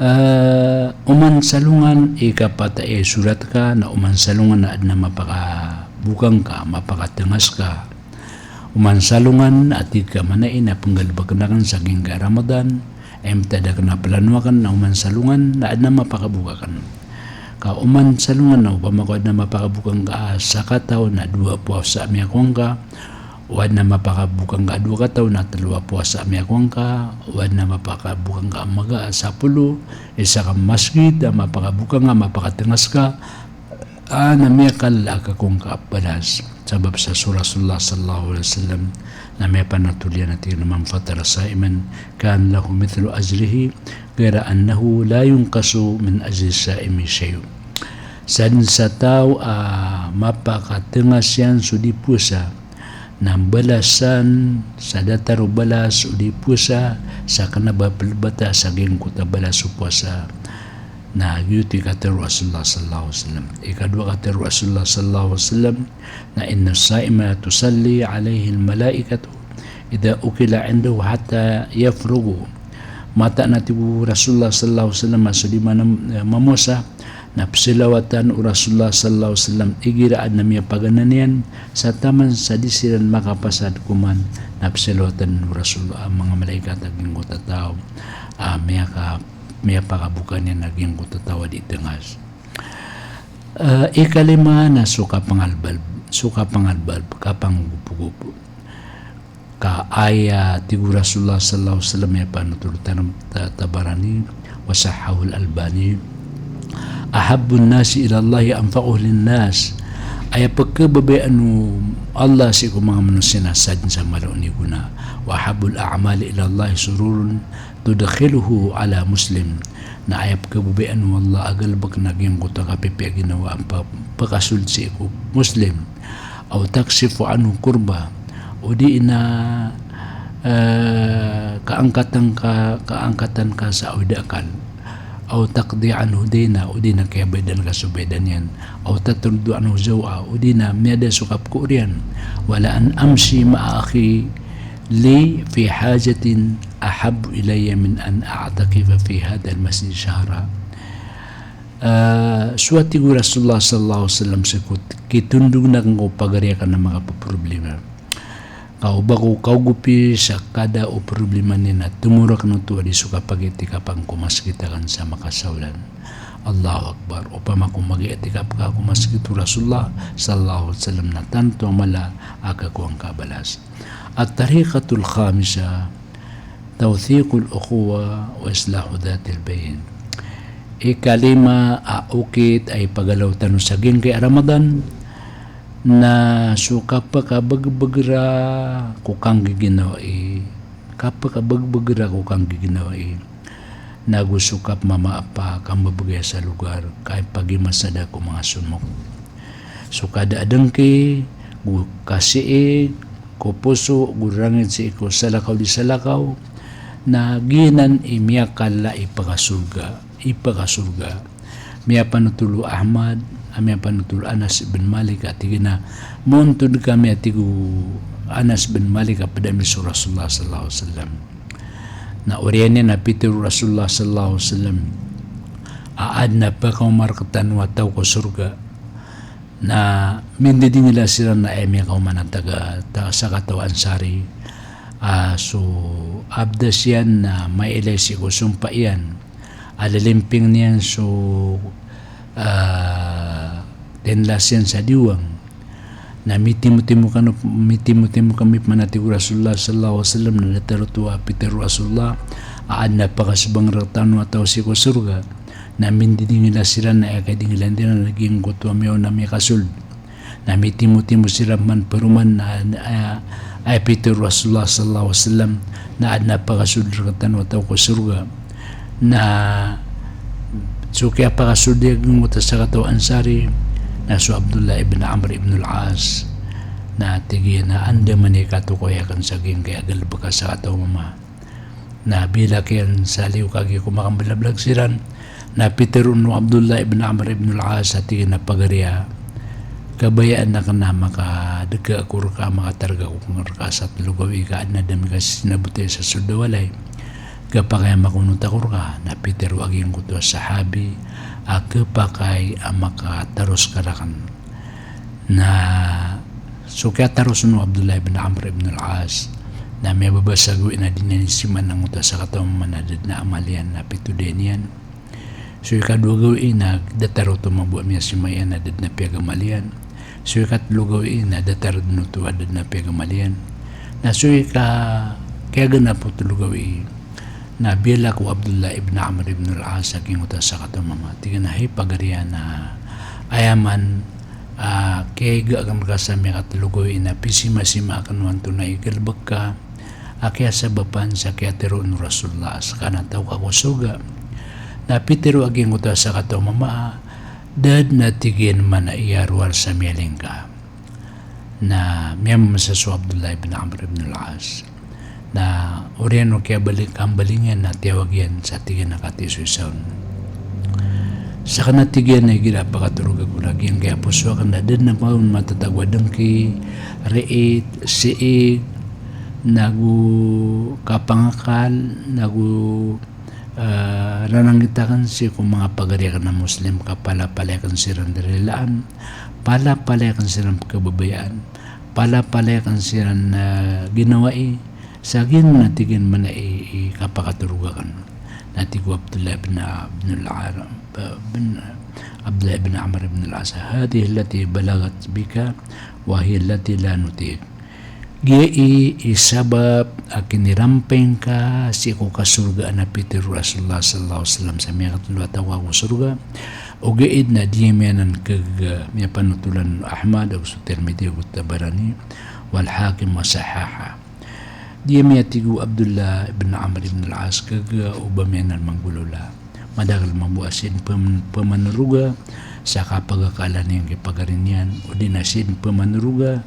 Eh, oman sa alongan i kapat a isorat ka, na oman sa alongan na adn a mapakabokang ka, mapakatngas ka. Oman sa alongan a tig ka manay na pnggalbkn akn sa giyangkai a Ramadan, aya mtad akn a plano akn na oman sa alongan na adn a mapakaboka akn. Ka oman sa alongan na opama ko adn a mapakabokang ka a sakataw na dowa powasa a miyakowa ngka, o adn a mapakabokang ka a dowa kataw na tlo a powasa a miyakowa ngka, o adn a mapakabokang ka a maga a sapolo, isa ka masgit a mapakabokang ka, mapakatngas ka, a na miyakala a kakowa ngka a balas. Sabap sa so Rasulullah sallallahu alaihi wasallam na miyapanotol iyan a tig iyan a, "Man fattara sa'iman kana lahu mithlu ajrihi, ghaira annahu la yunqasu min ajri sa'imi syai'." Sadn sa taw a mapakatngas iyan so di powasa, na mbalasan sa datar o balas o di powasa sa kna ba plbata sa giyangkoto a balas o powasa. Na giyoto i katharo o Rasulullah sallallahu alaihi wasallam. Ikadowa katharo o Rasulullah sallallahu alaihi wasallam na, "Innas sa'ima tusalli alaihil malaikatu idha ukila indahu hatta yafrughu." Mataan, a tig o Rasulullah sallallahu alaihi wasallam, a so di mana, eh, mamowasa na psalawatan o Rasulullah sallallahu alaihi wasallam igira adn a miyapaganay niyan sa taman sa di siran makapasad koman, na psalawatan o Rasulullah a manga malaikat a giyangkoto a taw a miyaka-, miyapakaboka niyan a giyangkoto a taw a di tngas. Eh, ikalima na so kapangalbalb, so kapangalbalb, kapanggopogop. Ka aya tig o Rasulullah sallallahu alaihi wasallam, aya panothol o Tar-, Ta-, Tabarani, wa sahhahul Albani, "Ahabbun nasi ilallahi anfa'uhum linnas." Aya pkhababayaan o Allah sii ko manga manosiya na sadn sa malo niyan igona. "Wa ahabbul a'mali ilallahi sururun tudkhiluhu ala muslim." Na aya pkhababayaan o Allah a galbk na giyangkoto a kapipiya a ginawa a pa-, pkasold sii ko Muslim. Aw takshifu anhu kurba, odi na, eh, kaangkatan ka, kaangkatan ka sa awid a akal. Aw taqdi anhu dayna, odi na kiyabayadan ka so bayadan iyan. Aw tatruddu anhu zaw'a, odi na miyada so kapkhaoriyan. Wala an amshi ma'a akhi li fi hajatin ahabbu ilayya min an a'takifa fi hadhal masjid shahra. Ah, so a tig o Rasulullah sallallahu alaihi wasallam sii ko, kitondog akn ko pagari akn a makapoproblema. Ka o ba ko kaogopi sa kada o problema niyan na tomoro akn oto a di so kapag-i'tikaf akn ko masgit akn sa makasaolan. Allahu Akbar. Opama ko mag-i'tikaf ka ko masgit o Rasulullah sallallahu alaihi wasallam na tanto a mala a kakowa ngka a balas. At-tariqatul khamisah, tawthiqul ukhuwah wa islahu dhatil bayn. Ikalima a okit a ipagalaw tano sa giyangkai a Ramadan na so kapakabagbagra ko kanggiginawai, kapakabagbagra ko kanggiginawai, nago so kapmamaapa, kambabagaya sa logar, ka ipagimasada ko manga somok. So kada a dngki, go kasiig ko poso, go rangit sii ko salakaw di salakaw, na giyanan i miyakala i pakasorga, i pakasorga. Miyapanotol o Ahmad, a miyapanotol o Anas bin Malik a tig iyan a, montod kami a tig o Anas bin Malik a pd ami so Rasulullah sallallahu alaihi wasallam. Na oriyan iyan a pitharo o Rasulullah sallallahu alaihi wasallam a adn a pakaoma rktano a taw ko sorga. Na mindidingila siran a aya miyakaoma na taga, ta-, sakataw a Ansari. Ah, so abdas iyan na mailay sii ko sompa iyan. A lilimping niyan so, ah, tinlas iyan sa diwang. Na mitimotimo kano, mitimotimo kami pman a tig o Rasulullah sallallahu alaihi wasallam, na datar oto a pitharo o Rasulullah a adn a pakasbang rktano a taw sii ko sorga. Na mindidingila siran a aya kadingilan iran na giyangkoto a miyaona a miyakasold. Na mitimotimo siran man paroman na, na, aya pitharo o Rasulullah sallallahu alaihi wasallam na adn a pakasold rktano a taw ko sorga. Na so kiyapakasold iyan giyangkoto a sakataw a Ansari na so Abdullah ibn Amr ibn al-As. Na tig iyan a andamanaya i katokawi akn sa giyangkai a galbk a sakataw a mama. Na bilak iyan sa liyo kagiya ko makamblablag siran. Na pitharo o Abdullah ibn Amr ibn al-As a tig iyan a pagari a, kabayaan akn a makadka ako rka, makatarga ako rka sa tlo gawii ka adn a da ami kasisinabotai sa sold a walay. Kapakay a makonot ako rka. Na pitharo a giyangkoto a sahabi a, kapakay a makataros ka rakn. Na so kiyataros o Abdullah ibn Amr ibn al-As na miyababasa gawii na di niyan isimaan angkoto a sakataw a mama na da dn a amal iyan na pitodayan iyan. So ikadowa gawii na datar oto mambo a miyasimaa iyan na da dn a piyagamal iyan. So ikatlo gawii na datar dn oto a da dn a piyagamal iyan. Na so ika, kiyaganap o tlo gawii na biyalak o Abdullah ibn Amr ibn al-As a giyangkoto a sakataw a mama. Tig iyan a hay pagari a, aya man a kiyaiga akn rka sa miyakatlo gawii na pisimasima akn o antonaa i galbk ka a kiyasabapan sa kiyatharoa o Rasulullah a ska na taw ka ko sorga. Na pitharo a giyangkoto a sakataw a mama a, da dn a tig iyan man a iyarowar sa miyaling ka. Na miyamamasa so Abdullah ibn Amr ibn al-As. Na oriyan o kiyabali-, kambaling iyan na tiyawag iyan sa tig iyan a katii so isa on. Sakn a tig iyan a igira a pakatorog ako na giyangkaya poso akn na da dn a ba on matatago a dngki, riit, siig, nago kapangakal, nago ah, ranangit akn sii ko manga pagari akn a Muslim ka palapalaya akn siran darilaan, palapalaya akn siran pkhababayaan, palapalaya akn siran, ah, ginawai, sa giyanan a tig iyan man a i, i kapakatorog akn. Na tig o Abdullah bin, ah, bin al-Ar-, ah, bin, Abdullah bin Amr bin al-As, "Hadhihi allati balaghat bika wa hiya allati la nutiq." Giyai i sabap a kinirampay ngka sii ko kasorgaan a pitharo o Rasulullah sallallahu alaihi wasallam sa miyakatlo a taw ka ko sorga. Ogaid na di ami anan kagaga, miyapanotolan o Ahmad ago so Tirmidhi ago Tabarani, wal Hakim wa sahhaha. Di ami, a tig o Abdullah ibn Amr ibn al-As, kagaga o ba ami anan manggolawla. Madakl mambo a sii dn pam-, pamanoroga sa kapagakalan iyan ki pagari niyan, odi na sii dn pamanoroga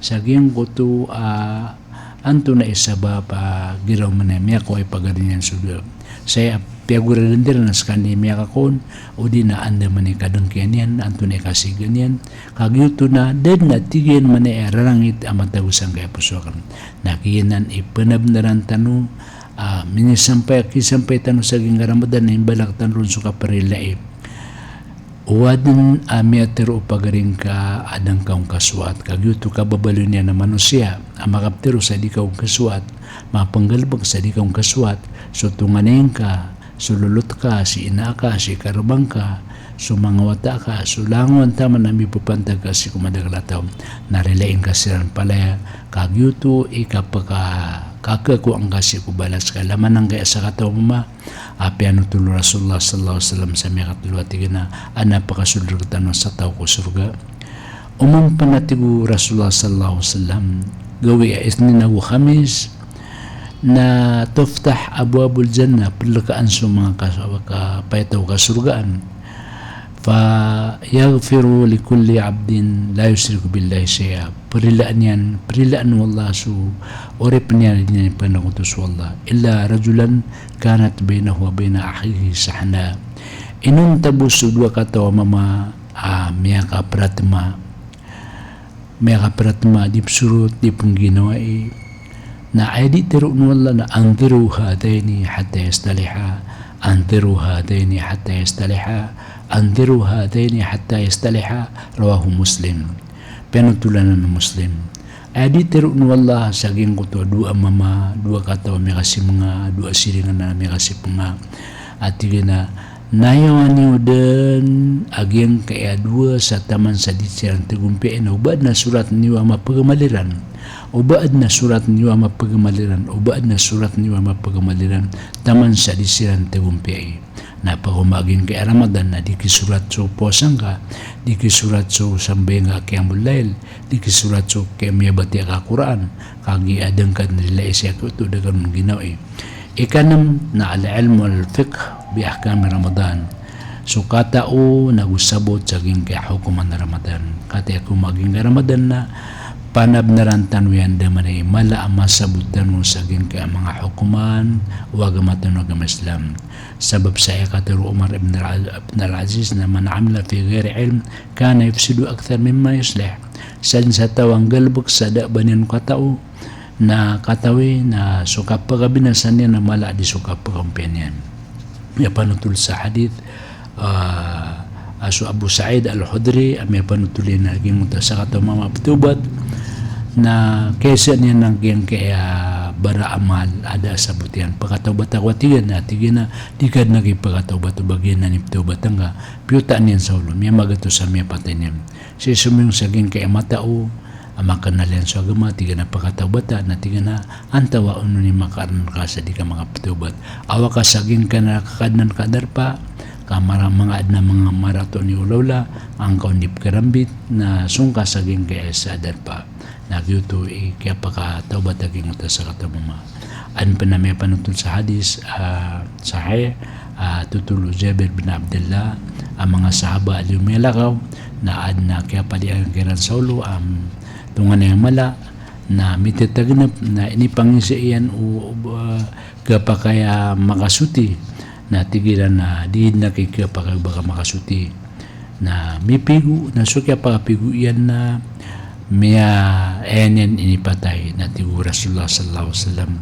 sa giyangkoto a antonaa i sabap a giraw man a miyakakowa i pagari niyan so da. Sa aya piyagoradan iran a skaniyan i miyakakowa on, odi na andamanaya i kadngkian iyan, antonaa i kasigan iyan. Ka giyoto na da dn a tig iyan man a aya rarangit a matago sangkaya poso akn. Na giyanan i pnabnaran tano, ah, minisampay, kisampay tano sa giyangkai a Ramadan a imbalak tano ron so kaprila i O aden a miyatharo o pagari ngka a da ngka on kasowat, ka giyoto kababaloy niyan a manosiya a makaptharo sa di ka on kasowat, mapenggalebek sa di ka on kasowat, so tonganay ngka, so lolot ka, si ina ka, si kareba ngka, so manga wata ka, so langon taman a mipepantag ka sii ko madakel a taw, na rilai ngka siran palaya, ka giyoto i kapeka, kakakowa ngka sii ko balas ka. Laman angkaya sakataw a mama a piyanothol o Rasulullah sallallahu alaihi wasallam sa miyakatelo a tig iyan a adn a pakasold rektano sa taw ko sorga. Oman pen a tig o Rasulullah sallallahu alaihi wasallam, gawii a Isnin ago Khamis, na tuftah abwabul jannah, pelkaan so manga ka-, kapayataw ka sorgaan. Fa yaghfiru li kulli abdin la yushriku billahi shay'a. Perilaan iyan, perilaan o Allah so oripen iyan a di niyan ipanakoto so Allah. Illa rajulan kanat bainahu wa baina akhihi shahna. Inonta bo so dowa kataw a mama a miyakaperatema, miyakaperatema di pesorot, di pengginawai. Na aya di tero o Allah na, "Andhiru hadhaini hatta yastaliha, andhiru hadhaini hatta yastaliha, andhiru hadhaini hatta yastaliha," rawahu Muslim. Piyanothol anan o Muslim. Aya di tero o Allah sa giyangkoto a dowa a mama, dowa kataw a miyakasipenga, dowa a siringan a miyakasipenga. A tig iyan a, nayawa niyo den a giyangkaya dowa sa taman sa di siran tagompiya, na oba aden a sorat niyo a mapegemal iran. Oba aden a sorat niyo a mapegemal iran. Oba aden a sorat niyo a mapegemal iran. Taman sa di siran tagompiya. Na pagoma a giyangkaya Ramadan na di kisorat so powasa ngka, di kisorat so sambayang a qiyamul layl, di kisorat so kiyamiyabatiya ka Qur'an, kagiya da ngka den rilai sii ko oto da ka den ginawai. Ikanem na al-ilmu wal fiqh bi ahkami Ramadan. So katao nago sabot sa giyangkaya hokoman a Ramadan. Kataya ko magingga Ramadan na panabnaran tano iyan da manay mala a masabot tano sa giyangkaya manga hokoman o agama tano a agama Islam. Sabap sa aya katharo o Umar ibn al-, ibn al-Aziz na, "Man amila fi ghairi ilm kana yufsidu akthar mimma yuslih." Sadn sa taw a nggalebek sa da a ba niyan katao, na katawi na so kapekabinasa niyan na mala a di so kapekaompiya niyan. Miyapanothol sa hadith, ah, a so Abu Sa'id Al-Khudri, a miyapanothol iyan a giyangkoto a sakataw a mama a petawbat, na kiyasa niyan a giyangkaya bara a amal a da a sabot iyan. Pekatawbat ako, a tig iyan, a tig iyan a di ka den a kipekatawbat o ba giyanan i petawbat angka, piyotaan iyan sa olo, miyamagatos a miyapatay niyan. Sii somiyong sa giyangkaya matao a makenal iyan so agama, tig iyan a pekatawbata, na tig iyan a antawaa on i makaadn reka sa di ka makapetawbat. Awa ka sa giyangkaya kakadnan ka a darpa, ka mara-, manga aden a manga maratoon i olaola, angka on di pekerambit, na song ka sa giyangkaya isa a darpa. Na giyoto i kiyapakatawbat a giyangkoto a sakataw a mama. Aden pen a miyapanothol sa hadith, ah, sahih, ah, tothol o Jabir bin Abdillah, a manga sahaba a liyo miyalakaw, na aden a kiyapadiyakan kiran sa olo, am, tonganay a mala, na mitatagnep, na inipangisa iyan o, o, ah, kapakay a makasoti, na tig iran a di den a kikapakay o ba ka makasoti. Na mipigo, na so kiyapakapigo iyan na miya-, aya niyan inipatay, na tig o Rasulullah sallallahu alaihi wasallam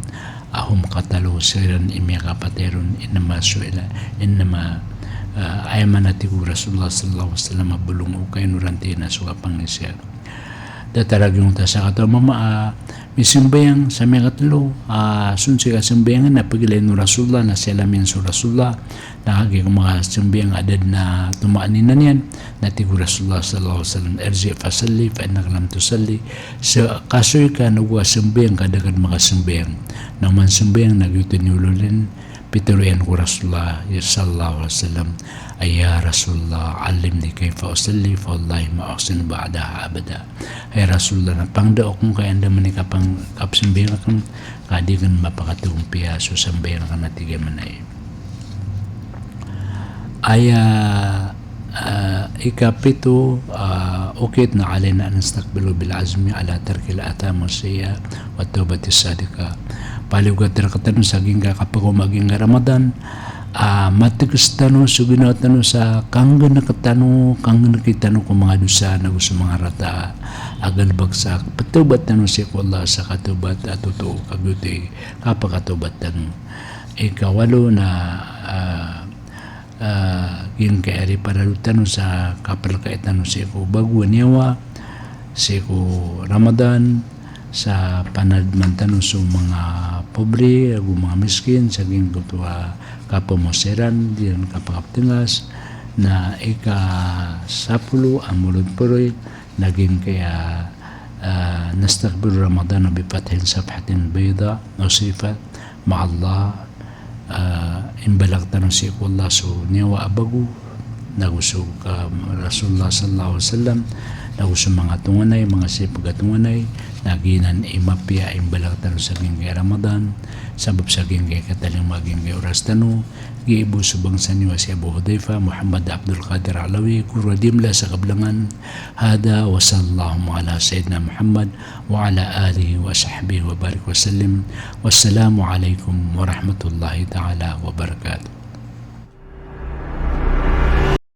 a hum qataluhu, siran i miyakapatay ron, innama su'ila, innama, ah, aya maana, tig o Rasulullah sallallahu alaihi wasallam, a bolong o kainoran ti na so kapangisa. Datar a giyangkoto a sakataw a mama a misambayang sa miyakatelo, a so on sii kasambayangan na pegilain o Rasulullah, na siyalamin so Rasulullah, na kagiya ko makasambayang a da den a tuma'nina niyan, na tig o Rasulullah sallallahu alaihi wasallam, "Irji' fasalli fa innaka lam tusalli." Sa kasoy ka nago ka sambayang ka da ka den makasambayang. Na oman sambayang na giyoto i iniololen, pitharo iyan ko Rasulullah, ya sallallahu alaihi wasallam, "Ay ya Rasulullah, allimni kayfa usalli, fa wallahi ma uhsinu ba'daha abada." Hay Rasulullah, na pangndao ko ngka i andamanaya i kapang-, kapsambayang aken, ka di aken mapakatagompiya so sambayang aken, a tig iyan mambo. Aya Ah, ikapito, ah, okit na alaina an nastaqbila bil azmi ala tarkil atham was sayyi'at wat tawbatis sadiqah. Paliyogat rektano sa giyangkaya kapakaoma a giyangkaya Ramadan, ah, mateges tano so ginawa tano sa kanggenek tano, kanggeneki tano ko manga dosa nago so manga rata a galebek sa petawbat tano sii ko Allah sa katawbat a totoo, ka giyoto i kapakatawbat tano. Ikawalo na, ah, ah, giyangkai a riparado tano sa kapelkai tano sii ko bago a niyawa, sii ko Ramadan, sa panadman tano so manga pobre ago manga miskin, sa giyangkoto a kapamosiran, di ran kapakaptengas, na ika sapolo a molod poroy, na giyangkai a, ah, nastaqibalu Ramadana bi fathi safhatin bayda, usrifat ma'allah, ah, imbalag tano sii ko Allah so niyawa a bago, nago so ka Rasulullah sallallahu alaihi wasallam, nago so manga tonganay, manga sii pagatonganay, na giyanan i mapiya a imbalag tano sa giyangkai a Ramadan, sabap sa giyangkai a katalingoma a giyangkai a oras tano, giya bo so bangsa niyo a si Abu Hudhaifa Muhammad Abdul Qadir Alawi, goro a di mala sa kablangan. Hadha wa sallallahu ala Sayyidina Muhammad wa ala alihi wa sahbihi wa barik wa sallim. Wassalamu alaikum warahmatullahi ta'ala wabarakatuh.